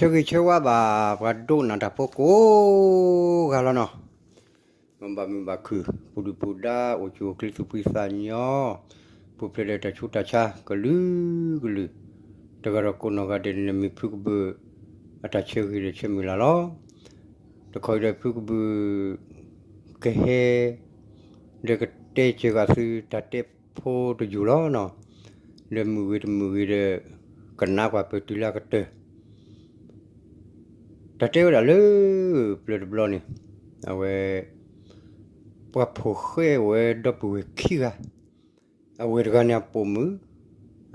ဆၢဂ့ၤဆၢဝါဘၣ် ပှၤဒိကနၣ်တၢ်ဖိကိးဂၤလီၤနီၤ. မ်ဘၣ်မုာ်ဘၣ်ခုၣ် ပူၤဒုၣ်ပူၤဒါ အိၣ်ဆူၣ်အိၣ်ချ့သူၣ်ဖှံသးညီ, ပူၤဖျဲးဒီးတၢ်ဆူးတၢ်ဆါ ကလုာ်ကလုာ်, တဂၤဒီးကိးနီၢ်ဂၤဒဲးန့ၣ် မ့ၢ်ဖုကဘုး အတၢ်ဆၢဂ့ၤဒီးဆၢမုၢ်လၢ်လီၤ. တခီအံၤဒီးဖုကဘုး ကဟဲ ဒီးကတဲစၢၤဂၤသုတၢ်တဲဖိတယုၢ်လီၤနီၤ. ဒီးမုာ်ဂ့ၤတမုာ်ဂ့ၤဒီး ကနၣ်ကွၢ်ပတုၤလၢအကတၢၢ် တၢ်တဲဝဲဒၣ်လၢ ပျၢၤတဘျီန့ၣ် အဝဲ ပှၤဖိၣ်ဃဲဝဲဒီပုၢ်ဝဲၢ်ခံဂၤ, အဝဲၢ်တဂၤန့ၣ်အပိာ်မုၣ်,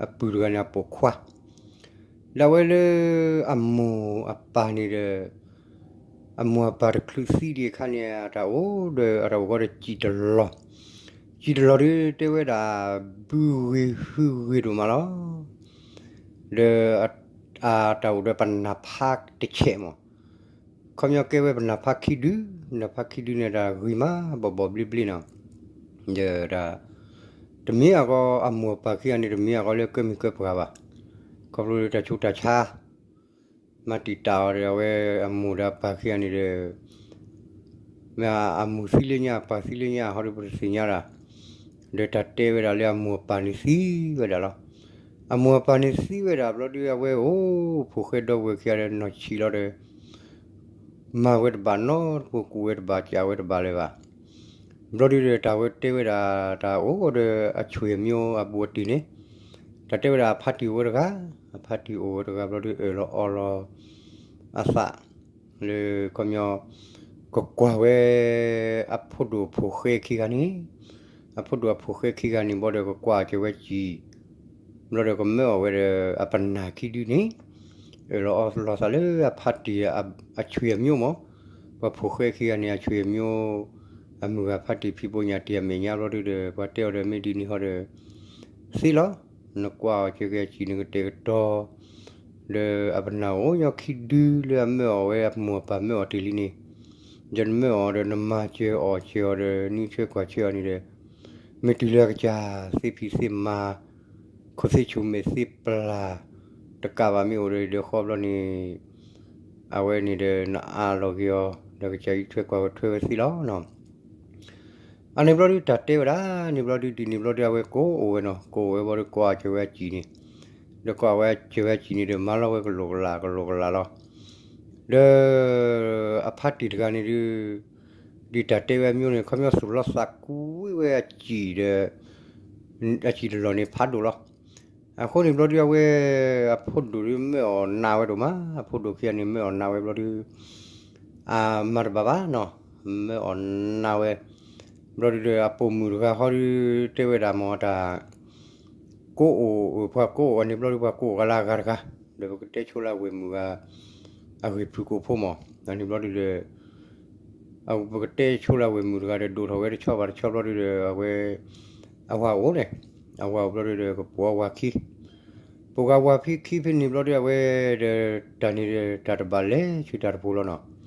အပုၢ်တဂၤန့ၣ်အပိာ်ခွါ, ဒၣ်ဝဲလၢအမိၢ်အပၢ်န့ၣ်ဒီး အမိၢ်အပၢ်တချုးသံဒံးအခါန့ၣ် အတၢ်အိၣ်ဒီးအတၢ်အိၣ်ဃီဒီးစံၣ်တလီၢ်, စံၣ်တလီၢ်ဒီးတဲဝဲဒၣ် ဘုဂ့ၤဟုဂ့ၤဒိၣ်မးလီၤ. ဒီး အတၢ်အိၣ်ဒီးပနၢ်ဖးတဆဲးမး, ခီပညီကဲဝဲပနၢ်ဖးခံဒု, ပနၢ်ဖးခံဒုန့ၣ် တၢ်ဂ့ၤမးဘီၣ်ဘီၣ်ဘျ့ဘျ့နီၤ. ဒီး တမ့ၢ်အဂီၢ် အမိၢ်အပၢ်ခံဂၤန့ၣ် တမ့ၢ်အဂီၢ်လၢကဲမုၢ်ကဲပှၤဘၣ်. ခီဖျိလၢတၢ်ဆူးတၢ်ဆါ မၤတံာ်တာ်အီၤဒီး အဝဲအမိၢ်ဒီးအပၢ်ခံဂၤန့ၣ်ဒီး မ့ၢ်အမိၢ်သံလၢညါ အပၢ်သံလၢညါ ဟီဒီးပတသ့ၣ်ညါဒၣ်, ဒီးတၢ်တဲဝဲဒၣ်လၢအမိၢ်အပၢ်န့ၣ်သံဝဲဒၣ်လီၤ. အမိၢ်အပၢ်န့ၣ်သံဝဲဒၣ်ဘျီဒုး အဝဲအိၣ်ဖိၣ်ဃဲဒီပုၢ်ဝဲၢ်ခံဂၤဒီးနီၢ်ဆံးလီၤဒီး မၤဝဲတဘၣ်နီတပူၤ ကူၣ်ဝဲတဘၣ် ကးဝဲတဘၣ်လၢၤဘၣ်. ဘျီဒုးဒီး တၢ်ဝဲတဲဝဲဒၣ် တၢ်အိၣ်ဒီးအဆွေမျိုး အဘူးအတံၢ်န့ၣ်, တၢ်တဲဝဲဒၣ်အဖါတံၢ်အိၣ်ဝဲတဂၤ, အဖါတံၢ်အိၣ်ဝဲတဂၤ ဘျီဒုးအၢၣ်လီၤအီလီၤအသး လၢခီပညီ ကကွၢ်ဝဲ အဖိဒိၣ်အဖိၣ်ဃဲခံဂၤန့ၣ်, အဖိဒိၣ်အဖိၣ်ဃဲခံဂၤန့ၣ် ဘျီဒီးကကွၢ်စၢၤဝဲစံၣ်, ဘျီဒီးကမၢအီၣ်ဝဲဒီးအပနၢ်ခံဒုန့ၣ်, အၢၣ်လီၤအီလီၤသးလၢအဖါတံၢ်အဆွေမျိုးမး, ပှၤဖိၣ်ဃဲခံဂၤန့ၣ် အဆွေမျိုး အမုၢ်ဂၤဖါတံၢ်ဖံးပိညၣ်တံၢ်အမဲာ်ညါ ဘျီဒုးဒီး ပှၤတဲအီၤဒီးမ့ၢ်ဒ်န့ၣ်ဟီဒီး သ့လီၤ, နကွၢ်အီၤစၢၤက့ၤအစံၣ် နကတဲာ်ကတီၤ ဒီးအပနၢ်အိၣ်ညီခံဒုလၢအမၢအီၣ်ဝဲ အမိၢ်အပၢ်မၢအီၣ်တ့ၢ်လံန့ၣ်, ဒီးနမၢအီၣ်ဒီးနမၤစၢၤအီၣ်စၢၤအီၤဒီး နုဆၢကွၢ်ဆၢအီၤန့ၣ်ဒီး မ့ၢ်တုၤလၢအကစၢ်သ့ဖံးသ့မၤ ခိၣ်သ့ဆူၣ်မဲာ်သ့ပျၢ် တကးဘၣ်မ့ၢ်အိၣ်ဒီးဃီဘျီန့ၣ် အဝဲန့ၣ်ဒီးနအးလီၤက့ၤအီၤ ဒီးကစၢ်အံးထွဲကွၢ်ထွဲဝဲသ့လီၤနီၤ. အန့ၣ်ဘျီဒုးတၢ်တဲဝဲဒၣ် န့ၣ်ဘျီဒုးဒ်န့ၣ်ဘျီဒုး အဝဲကိးအိၣ်ဝဲနီၤ, ကိးအိၣ်ဝဲဘျီဒုးကွၢ်စၢၤဝဲအစံၣ်န့ၣ်, ဒီးကွၢ်ဝဲစၢၤဝဲအစံၣ်န့ၣ်ဒီး မၤလီၤဝဲကလိာ်ကလာ်ကလိာ်ကလာ်လီၤ. ဒီး အဖါတံၢ်တဂၤန့ၣ်ဒုး ဒ်တၢ်တဲဝဲအမျိုးန့ၣ် ခီပညီသူၣ်လီသးကွံဝဲအစံၣ်ဒီး အစံၣ်တလီၢ်န့ၣ်ဖးဒိၣ်လီၤ. အဃိန့ၣ်ဘျီဒုးအဝဲ အဖိဒိၣ်ဒုးမၢအီၣ်နးဝဲဒိၣ်မး, အဖိဒိၣ်ခံဂၤန့ၣ် မၢအီၣ်နးဝဲဘျီဒုး အမၤတဘၣ်ဘၣ်နီၤ, မၢအီၣ်နးဝဲ ဘျီဒုးဒီး အပိာ်မုၣ်တဂၤဃီဒုး တဲဝဲဒၣ်မ့ၢ်တၢ် ကိးအိၣ် ပှၤကိးအိၣ်အန့ၣ်ဘျီဒုး ပှၤကိးအိၣ်ကလၢအဂၤတဂၤ, ဒီးပကတဲဆိလၢအဝဲၢ်မုၣ်ဂၤ အဂ့ၢ်ဖုၣ်ကိာ်ဖိမး, အန့ၣ်ဘျီဒုးဒီး ပကတဲဆိလၢအဝဲၢ်မုၣ်တဂၤဒီး ဒိၣ်ထီၣ်ဝဲတဆီဘၣ်တဆီဘျီဒုးဒီး အဝဲ အဝၤအိၣ်န့ၣ်, အဝၤအိၣ်ဘျီဒုးဒီး ကပိာ်အဝၤခံ, ပိာ်ကဝၤခံခံဖဲန့ၣ်ဘျီဒုး အဝဲဒီးတၢ်န့ၣ်ဒီး တၢ်တဘၣ်လဲၤဆူတၢ်တပူၤလီၤနီၤ.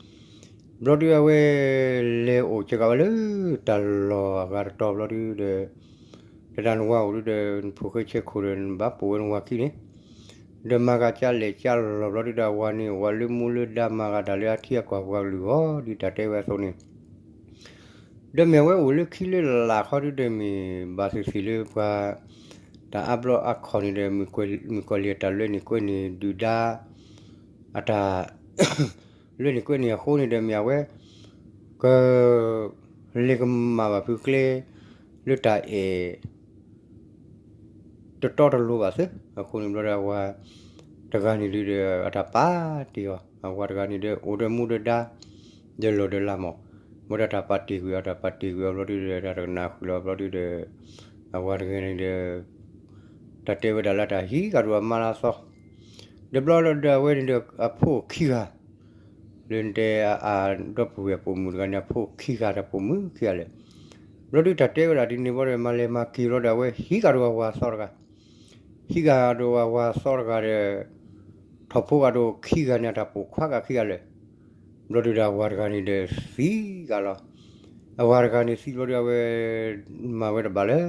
ဘျီဒုးအဝဲ လဲၤအိၣ်စဲးကးဝဲလၢတၢ်လီၢ်အဂၤတတီၤဘျီဒုးဒီး တဒၣ်နဝၤအိၣ်ဒုးဒီး နဖိၣ်ဃဲဆဲးခိၣ်ဒီး နဘၣ်ပိာ်ဝဲနဝၤခံန့ၣ်, ဒီးမၤဂၤကၢ်လဲၣ်ကၢ်လီၢ်ဘျီဒုးဒီး အဝၤန့ၣ်အိၣ်ဝဲလၢမူလၢဒါ မၤဂၤတၢ်လၢအထံအကီၢ်ပှၤကလုာ်အဂီၢ် ဒ်တၢ်တဲဝဲအသိးန့ၣ် ဒီးမ့ၢ်အဝဲအိၣ်လၢခံလၢလာ်ခီဒုးဒီး မ့ၢ်ဘၣ်သ့ၣ်သ့ၣ်လၢပှၤ တၢ်အါဘျီအခီၣ်န့ၣ်ဒီး မုၣ်ကီၤလံၢ်အတၢ်လွဲန့ၣ်ကွဲန့ၣ် ဒုၣ်ဒါ အတၢ် လွဲန့ၣ်ကွဲန့ၣ်အဃိန့ၣ်ဒီး မ့ၢ်အဝဲ က လဲၤကမၣ်ဘၣ်ဖုကျဲ လၢတၢ်အဲၣ် တတီတလိၤဘၣ်သ့, အဃိန့ၣ်ဘျီဒီး အဝၤတဂၤန့ၣ်ဒုးဒီး အတၢ်ပာ်တ့ၢ်အီၤ, အဝၤတဂၤန့ၣ်ဒီး အိၣ်ဒီးမူဒီးဒါ ဒီးလီၢ်ဒီးလၤမး, ဘၣ်ဒီးတၢ်ပာ်တ့ၢ်ကွံာ်အီၤ တၢ်ပာ်တ့ၢ်ကွံာ်အီၤဘျီဒုးဒီး တၢ်တကနၣ်ဃုာ်လီၤဘျီဒုးဒီး အဝၤတဂၤန့ၣ်ဒီး တၢ်တဲဝဲဒၣ်လၢတၢ်ဟံးဃာ်ဒီးအမါလၢအသီ, ဒီးဘျီဒီးအဝဲန့ၣ်ဒီး အဖိခံဂၤ လၢနတဲအဒီပုၢ်ဝဲၢ်ပိာ်မုၣ်တဂၤန့ၣ် အဖိခံဂၤတၢ်ပိာ်မုၣ်ခံဂၤလဲၣ်. ဘျီဒုးတၢ်တဲဝဲဒၣ်ဒ်န့ၣ်ဘျီဒီး မၤလဲၤမၤက့ၤဘျီဒီး အဝဲဟံးဃာ်ဒီးအဝၤအသီတဂၤ, ဟံးဃာ်ဒီးအဝၤအသီတဂၤဒီး ထီၣ်ဖိဃာ်ဒီးခံဂၤန့ၣ် အတၢ်ပိာ်ခွါဂၤခံဂၤလဲၣ်. ဘျီဒုးဒီးအဝၤတဂၤန့ၣ်ဒီးသံဂၤလီၤ. အဝၤတဂၤန့ၣ်သံဘျီဒီး အဝဲ မၤဝဲတဘၣ်လၢ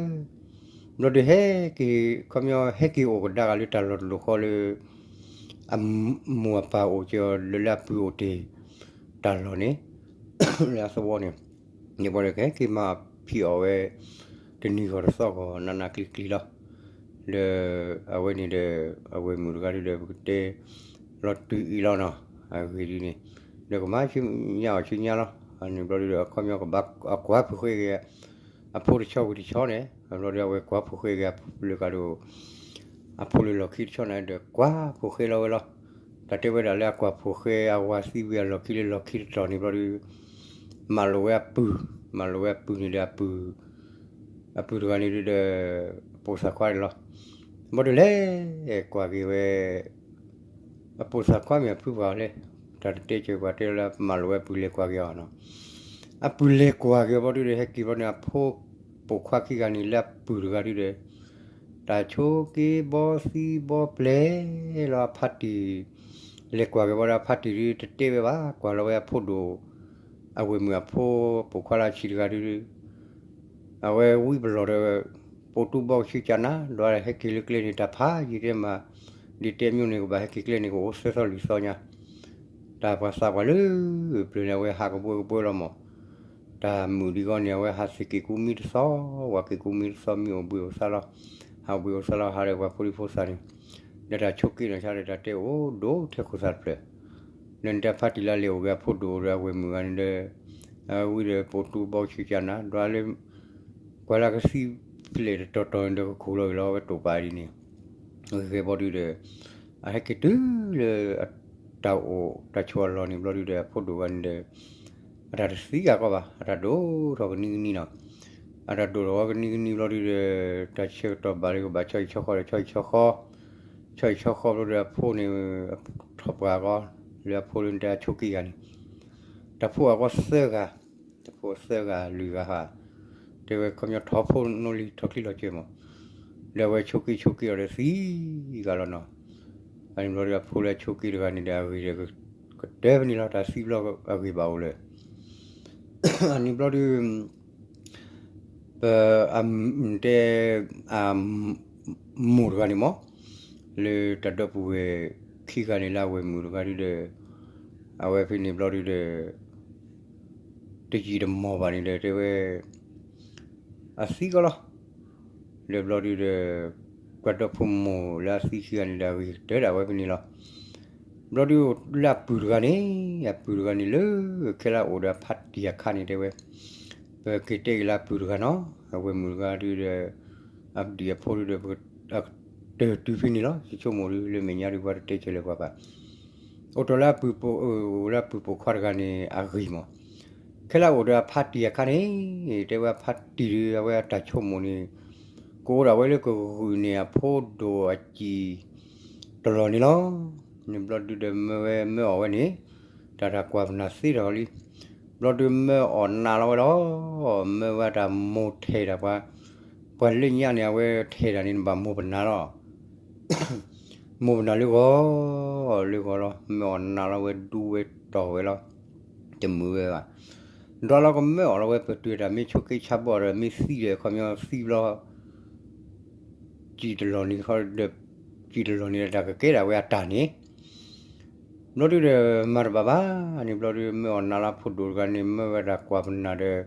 ဘျီဒုးဟဲက့ၤ ခီပညီဟဲက့ၤအိၣ်ကဒါဂၤလၢတၢ်လီၢ်တလိၤဃီလၢ အမိၢ်အပၢ်အိၣ်က့ၤအီၤလၢလၢအပုၢ်အိၣ်တ့ၢ်တၢ်လီၢ်န့ၣ် လၢအသဝီန့ၣ် န့ၣ်ဘျီဒီးကဟဲက့ၤမၤဖံးအီၣ်ဝဲ တနံၤဂီၤတသီၣ်ဂီၤနးနးကျံၤကျံၤလီၤ. ဒီးအဝဲန့ၣ်ဒီး အဝဲၢ်မုၣ်တဂၤဒုဒီး ပကတဲလီၤတုၤအံၤလီၤနီၤ အဂ့ၢ်ဒ်န့ၣ် ဒီးကမၤဆူညါအီၤဆူညါလီၤ. အန့ၣ်ဘျီဒုဒီး အခီပညီကဘၣ်အကွၢ်ဖိဃဲက့ၤ အဖိတဆီဝံၤတဆီန့ၣ် ဘျီဒုအဝဲကွၢ်ဖိဃဲက့ၤလၢကဒီး အဖိလၢလီၢ်ခံတဆီန့ၣ်ဒီး ကွၢ်ဖိဃဲလီၤဝဲလီၤ. တၢ်တဲဝဲဒၣ်လၢအကွၢ်ဖိဃဲအဝၤသံဝံၤအလီၢ်ခံလၢလီၢ်ခံတတီၤန့ၣ်ဘျီဒု မၤလိာ်ဝဲအပုၢ်, မၤလိာ်ဝဲအပုၢ်န့ၣ်ဒီးအပုၢ် အပုၢ်တဂၤန့ၣ်ဒုဒီး အပိာ်သးခွါန့ၣ်လီၤ. ဘျီဒုလဲၤကွၢ်က့ၤဝဲ အပိာ်သးခွါမ့ၢ်အဖုပှၤလဲၣ်, တၢ်တတဲကၢၤပှၤတဲလၢ မၤလိာ်ဝဲအပုၢ်လဲၤကွၢ်က့ၤအီၤနီၤ. အပုၢ်လဲၤကွၢ်က့ၤအီၤဘျီဒုဒီး ဟဲက့ၤဘျီန့ၣ် အဖိပိာ်ခွါခံဂၤန့ၣ်လၢအပုၢ်တဂၤဒုဒီး တၢ်ဆိးက့ဘီသံဘီပျဲၢ်လီၤ. အဖါတံၢ် လဲၤကွၢ်က့ၤဘျီဒီး အဖါတံၢ်ဒုတတဲဝဲဘၣ်, ကွၢ်လီၤဝဲအဖိဒိၣ် အဝဲၢ်မုၣ်အဖိပိာ်ခွါလၢအဆံးတဂၤဒု အဝဲဝံပလီၢ်ဒီး ပိာ်တူဘီကဆူကနၤ ဒီးဟဲက့ၤလၢကျဲန့ၣ် တၢ်ဖးယံာ်တဲမး, ဒ်တဲမိၢ်န့ၣ် ကဘၣ်ဟဲက့ၤကျဲန့ၣ် ကအိၣ်သၢသီလွံၢ်သီညါ, တၢ်ပှၤသးပှၢ်လၢပျၢၤန့ၣ် အဝဲဟးကဘှဲကဘှဲလီၤမး, တၢ်မုာ်ဒံးဂီၢ်န့ၣ် အဝဲဟးသ့ၣ်က့ၤကူမံတသီ, ဝၤက့ၤကူမံတသီ မံအိၣ်ဘှံးအိၣ်သါလီၤ, ဟးအိၣ်ဘှံးအိၣ်သါလီၤ ဟးဒီးပှၤဖိဒံဖိသၣ်န့ၣ်, ဒီးတၢ်ဆိးက့နီၢ်ဆါဒီး တၢ်တဲအိၣ်ဒိၣ်ထဲခိၣ်သးတဖျၢၣ် ဒီးန့ၣ်တၢ်ဖါတံၢ်လၢလဲၤအိၣ်က့ၤအဖိဒိၣ်ဒီးအဝဲၢ်မုၣ်ဂၤန့ၣ်ဒီး အဝံဒီးပိာ်တူဘီကဆူကနၤ ဒီးလၢ ကွၢ်လၢကသံဖျဲၣ်တတီၤတီၤန့ၣ်ဒီးကခိၣ်လီၤဂ့ၤလီၤဝဲတိာ်ပာ်ဒ်န့ၣ်, ဂ့ၤဂ့ၤဘျီဒုဒီး အဟဲက့ၤတုၤလၢ တၢ်အိၣ်တၢ်ဆိးအလီၢ်န့ၣ်ဘျီဒုဒီး အဖိဒိၣ်ဂၤန့ၣ်ဒီး အတၢ်တသံအဂီၢ်ဘၣ်, အတၢ်ဒိၣ်ထီၣ်ကနံကနံနီၤ, အတၢ်ဒိၣ်ထီၣ်ဝဲကနံကနံဘျီဒုဒီး တၢ်ဆၢကတီၢ်ဘၣ်လၢကဘၣ်ဆီဟံၣ်ဆီဃီဒီး ဆီဟံၣ်ဆီဃီ, ဆီဟံၣ်ဆီဃီဘျီဒီး အဖိန့ၣ် ထီၣ်ပှၢ်အဂီၢ် လၢအဖိလၢနတဲအဆိးက့ဂၤန့ၣ် တၢ်ဖိအဂီၢ်သၢဂၤ, တၢ်ဖိသၢဂၤလွံၢ်ဂၤဟး, တဲဝဲခီပညီထီဖိနီၢ်လံၤထီၣ်ချံလီၤစၢၤမး, ဒီးအဝဲဆိးက့ဆိးက့အီၤဒီးသံဂၤလီၤနီၤ, အန့ၣ်ဘျီဒီးအဖိလၢအဆိးက့တဂၤန့ၣ်ဒီးအဂ့ၢ်ဒီး ကတၢၢ်ဖဲန့ၣ်လီၤ, တၢ်သံဘျီအဂ့ၢ်ဘၣ်အိၣ်လၢ အန့ၣ်ဘျီဒု ပတဲ အမိၢ်တဂၤန့ၣ်မး လၢတၢ်ဒီပုၢ်ဝဲၢ်ခံဂၤန့ၣ်လၢအဝဲၢ်မုၣ်တဂၤဒုဒီး အဝဲဖဲန့ၣ်ဘျီဒုဒီး တယံာ်တမီၢ်ဘၣ်န့ၣ်ဒီး တဲဝဲ အသံကီးလီၤ. လၢဘျီဒုဒီး ပှၤဒီဖိမိၢ်လၢအသံခံဂၤန့ၣ်ဒီး အဂ့ၢ်ကတၢၢ်ဒၣ်ဝဲဖဲန့ၣ်လီၤ. ဘျီဒုလၢအပုၢ်တဂၤန့ၣ် အပုၢ်တဂၤန့ၣ်လၢ ခဲလၢာ်အိၣ်ဒီးအဖါတံၢ်အခါန့ၣ်တဲဝဲ ပက့ၤတဲက့ၤလၢအပုၢ်တဂၤနီၤ အဝဲၢ်မုၣ်တဂၤဒုဒီး အဒံၣ်အဖိဒုဒီး ကတၢၢ်တုၤဖဲန့ၣ်လီၤ. ယဆိကမိၣ်ဒုလၢမဲာ်ညါဒု ပှၤတတဲကၢၤလၢၤပှၤဘၣ်. အိၣ်တ့ၢ်လၢအပုၢ်ပိာ်ခွါတဂၤန့ၣ် အဂ့ၢ်မး ခဲလၢာ်အိၣ်ဒီးအဖါတံၢ်အခါန့ၣ် တဲဝဲအဖါတံၢ်ဒု အဝဲအတၢ်ဆိကမိၣ်န့ၣ် ကအိၣ်ဒၣ်ဝဲလၢကဂုာ်န့ၢ်အဖိဒိၣ်အစံာ်တလီၢ်န့ၣ်လီၤ. န့ၣ်ဘျီဒုဒီးမၢဝဲမၢအီၣ်ဝဲန့ၣ် တၢ်တၢ်ကွၢ်ပနၢ်သ့ထီၣ်လံ. ဘျီဒုမၢအီၣ်နးလီၤဝဲလီၤ. မၢဝဲတၢ်မိၢ်ထဲးတၢ်ပှၤ, ပှၤလၢညါန့ၣ် အဝဲထဲးတၢ်န့ၣ် နဘၣ်မိၢ်ပနၢ်လီၤ. မိၢ်ပနၢ်လၢဂီၤ, လၢဂီၤလီၤ. မၢအီၣ်နးလီၤဝဲဒူဝဲတီၢ်ဝဲလီၤ. တမုာ်ဝဲဘၣ်. ဒီးလီၤကမၢအီၣ်လီၤဝဲပတုာ်တၢ်မ့ၢ်ဆိးက့ဆါဘီၣ်ဒီးမ့ၢ်သံဒီး ခီပညီသံဘျီ စံာ်တလီၢ်န့ၣ်ဒီး စံာ်တလီၢ်န့ၣ်ဒီးတၢ်ကကဲဒၣ်ဝဲအတၢ်န့ၣ် ဘျီဒုဒီးမၤတဘၣ်ဘၣ်န့ၣ် ဘျီဒုမၢအီၣ်နးလၢဖိဒိၣ်တဂၤန့ၣ် မၢဝဲတၢ်ကွၢ်ပနၢ်ဒီး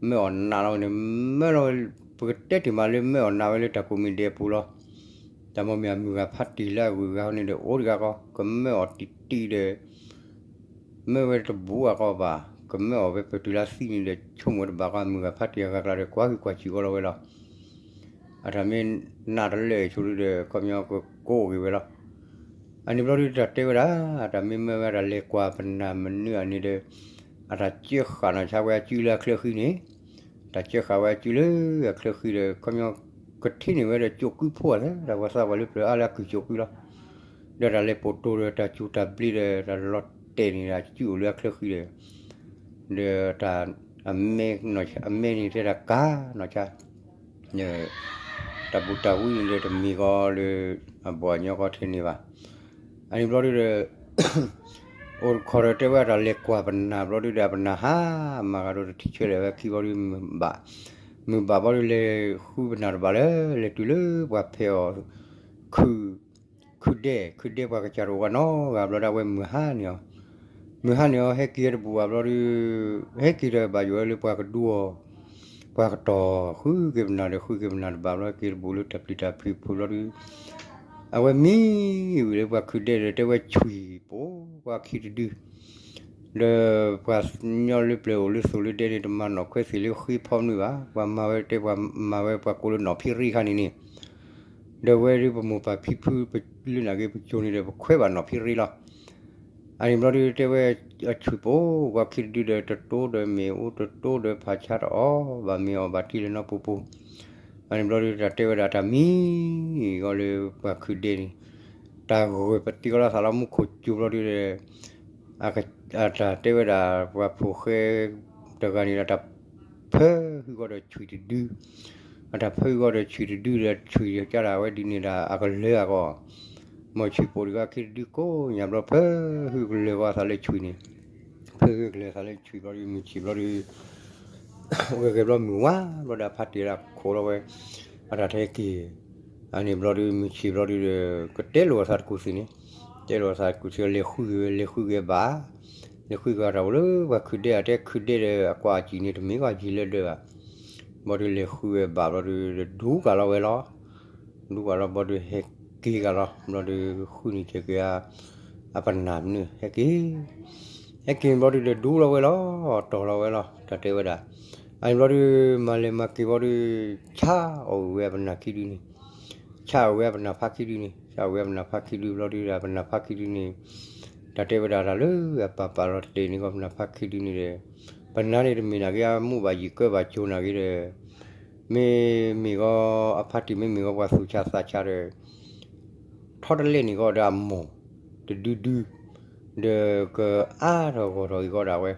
မၢအီၣ်နးလီၤဝဲန့ၣ် မၢလီၤဝဲ ပကတဲတ့ၢ်မးလၢမၢအီၣ်နးဝဲလၢတၢ်ကိးမံၤဒဲးအပူၤလီၤ. တၢ်မိၢ်မ့ၢ်အမုၢ်ဂၤဖါတံၢ်လၢအဂုၤအဂၤန့ၣ်ဒီးအိၣ်တဂၤဃီ ကမၢအီၣ်တံၢ်တံၢ်ဒီး မၢဝဲတဘူးအဂီၢ်ဘၣ်, ကမၢအီၣ်ဝဲပတုာ်လၢသံန့ၣ်ဒီး ဆိကမိၣ်တဘၣ်ဃီ အမုၢ်ဂၤဖါတံၢ်အဂၤကျါဒီး ကွၢ်ဟုၣ်ကွၢ်စံာ်အီၤလီၤဝဲလီၤ. အတၢ်မ့ၢ်နးတလၢာ်ဆိဒုဒီး ခီပညီကကိးဂ့ၤဝဲလီၤ. အန့ၣ်ဘျီဒုတၢ်တဲဝဲဒၣ် တၢ်မ့ၢ်မၢဝဲတၢ်လဲၤကွၢ်ပနၢ်မနုၤအန့ၣ်ဒီး အတၢ်ကၢဃာ်နီၢ်ဆါဝဲအစုလၢအချၢဃံန့ၣ်, တၢ်ကၢဃာ်ဝဲအစုလၢအချၢဃံဒီး ခီပညီ ကထံၣ်န့ၢ်ဝဲဒီးကၠိၣ်ကုဖိအသး တၢ်ပှၤသးပှၢ်လၢပျၢၤအါလၢအကုၢ်ကၠိၣ်ကုလီၤ. ဒီးတၢ်လဲၤပိာ်တိၤဒီးတၢ်စူၢ်တၢ်ဘျ့ဒီးတၢ်လီၤတဲာ်န့ၣ် အစုအိၣ်လၢအချၢဃံဒီး ဒီးတၢ် အမဲန့ၣ်တဲတၢ်ကါနီၢ်ဆါ တၢ်ဘူးတၢ်ဝံန့ၣ်ဒီးတမ့ၢ်ကီးလၢ အဘီၣ်အညီကီးထဲန့ၣ်ဘၣ်. အန့ၣ်ဘျီဒုဒီး အိၣ်တခီဒီးတဲဝဲတၢ်လဲၤကွၢ်ပနၢ်ဘျီဒုဒီး အပနၢ်ဟါမၤဂၤဒီးတထံၣ်ဆၢလဲၣ်ဝဲခံဘျီဒု မုၢ်ဘၣ် မုၢ်ဘၣ်ဘျီဒုလဲၤဃုပနၢ်တဘၣ်လၢ လဲၤတုၤလၢပှၤဖဲးအီၤ ခုၣ် ခုၣ် ခုဒဲး ခုဒဲးပှၤကစၢ်တအိၣ်ဘၣ်နီတဂၤဘျီဒီး အဝဲမုၢ်ဟါန့ၢ်အီၤ, မုၢ်ဟါန့ၢ်အီၤ ဟဲက့ၤတဘူၣ်ဘၣ်ဘျီဒီး ဟဲက့ၤဒီးဘၣ်ယိၣ်ဝဲလၢပှၤကဒူအီၤ, ပှၤကတီၤဃုက့ၤပနၢ်ဒီး ဃုက့ၤပနၢ်တဘၣ်ဘျီ က့ၤတဘူၣ်လၢတၢ်ပျံၤတၢ်ဖုးဖုးဘျီဒီး အဝဲမံဝံၤလၢပှၤခုဒဲးဒီး တဲဝဲဆွံၣ်ပိာ်ပှၤခံတဒု ဒီးပှၤကညီလၢပျၢၤအိၣ်လၢသိးလၢဒဲန့ၣ် တမၤနီၣ်ခွဲသ့ၣ်လၢဃ့ဖီမနုၤဘၣ်, ပှၤမၤဝဲတဲပှၤမၤဝဲပှၤကိးလၢနီၣ်ဖံရံခါန့ၣ်န့ၣ်, ဒီးဝဲဒၣ်ပမိၢ်ပၢ်ဖံဖု ပလၢနာ်က့ၤပစိၤန့ၣ်ဒီး ပခွဲးဘၣ်နီၣ်ဖံရံလီၤ. အန့ၣ်ဘျီဒုးတဲဝဲ အဆွံၣ်ပိာ်ပှၤခံတဒုဒီး တတိဒီးမ့ၢ်အိၣ် တတိဒီးဖးဆါတအီၣ်ဘၣ် မ့ၢ်အီၣ်ဘၣ်ထံလၢနီၢ်ပူၤပူၤ, အန့ၣ်ဘျီဒုးတၢ်တဲဝဲဒၣ်တၢ်မံၤဂီၢ်လၢပှၤခုဒဲးန့ၣ် တၢ်ဂိၢ်ပတံၢ်ကီလီၤသးလီၤမူခိၣ်စူၤဘျီဒုးဒီး အတၢ်တဲဝဲဒၣ်ပှၤဖိၣ်ဃဲတဂၤန့ၣ်ဒီး တၢ်ဖၢဟုၣ်ဃီဒီးဆွံၣ်တဒု, အတၢ်ဖၢဟုၣ်ဃီဒီးဆွံၣ်တဒုဒီး ဆွံၣ်ကၢ်ဒၣ်ဝဲဒ်န့ၣ်ဒီး အကလၢၤအဂီၢ်, မ့ၢ်ဆွံၣ်ပိာ်တဂၤခံတဒုကိးညါဘျီ ဖၢဟုၣ်ကလၢၤဃီအသးလၢဆွံၣ်န့ၣ်, ဖၢဟုၣ်ကလၢၤအသးလၢဆွံၣ်ဘျီဒုး မုၢ်ဆံၣ်ဘျီဒုး ဂဲၤဂဲၤဘျီမုၢ်ဝါဘျီဒီး အဖါတံၢ်လၢအခိးလီၤဝဲ အတၢ်ထဲက့ၤ, အန့ၣ်ဘျီဒုး မုၢ်ဆံၣ်ဘျီဒုးဒီး ကတဲလိာ်အသးတကူၣ်သ့ၣ်န့ၣ်, တဲလိာ်အသးတကူၣ်သ့ၣ် လဲၤဃုက့ၤဝဲ လဲၤဃုက့ၤဘၣ်, လဲၤဃုက့ၤတၢ်အိၣ်လၢပှၤခုဒဲး အတဲခုဒဲးဒီး အကွၢ်အစံၣ်န့ၣ် တမ့ၢ်ကွၢ်ယံၤလၢဒၢးဘၣ်, ဘျီဒုးလဲၤဃုဝဲဘၣ်ဘျီဒုး ဒူကၢ်လီၤဝဲလီၤ ဒူကၢ်လီၤဘျီဒုး ဟဲက့ၤကၢ်လီၤ ဘျီဒုး ဃုန့ၢ်က့ၤက့ၤ အပနၢ်မနုၤ ဟဲက့ၤ, ဟဲက့ၤဘျီဒုးဒီး ဒူလီၤဝဲလီၤ တီၢ်လီၤဝဲလီၤ တၢ်တဲဝဲဒၣ်, အန့ၣ်ဘျီဒုး မၤလဲၤမၤက့ၤဘျီဒုး ဆါအီၣ်ဝဲအပနၢ်ခံဒုန့ၣ်, ဆါအီၣ်ဝဲအပနၢ်ဖါခံဒုန့ၣ် ဆါအီၣ်ဝဲအပနၢ်ဖါခံဒုဘျီဒုးဒီး အပနၢ်ဖါခံဒုန့ၣ် တၢ်တဲဝဲဒၣ်တၢ်လၢအပာ်ပာ်လီၤတတဲာ်န့ၣ်ကီး ပနၢ်ဖါခံဒုန့ၣ်ဒီး ပနၢ်န့ၣ်တမ့ၢ်နာ်က့ၤအမူဘၣ်ယံၤကၢဘၣ်ကၠိနာ်က့ၤဒီး မ့မ့ၢ်ဂီၤ အဖါတံၢ်မ့မ့ၢ်ဂီၤ ပှၤသူၣ်ဆါသးဆါဒီး ထီတလဲၣ်န့ၣ်ကီးဒီးအမိၢ် တဒုဒု ဒီးကအါထီၣ်ဂီၢ်ထီၣ်အံၤကီးဒၣ်ဝဲ,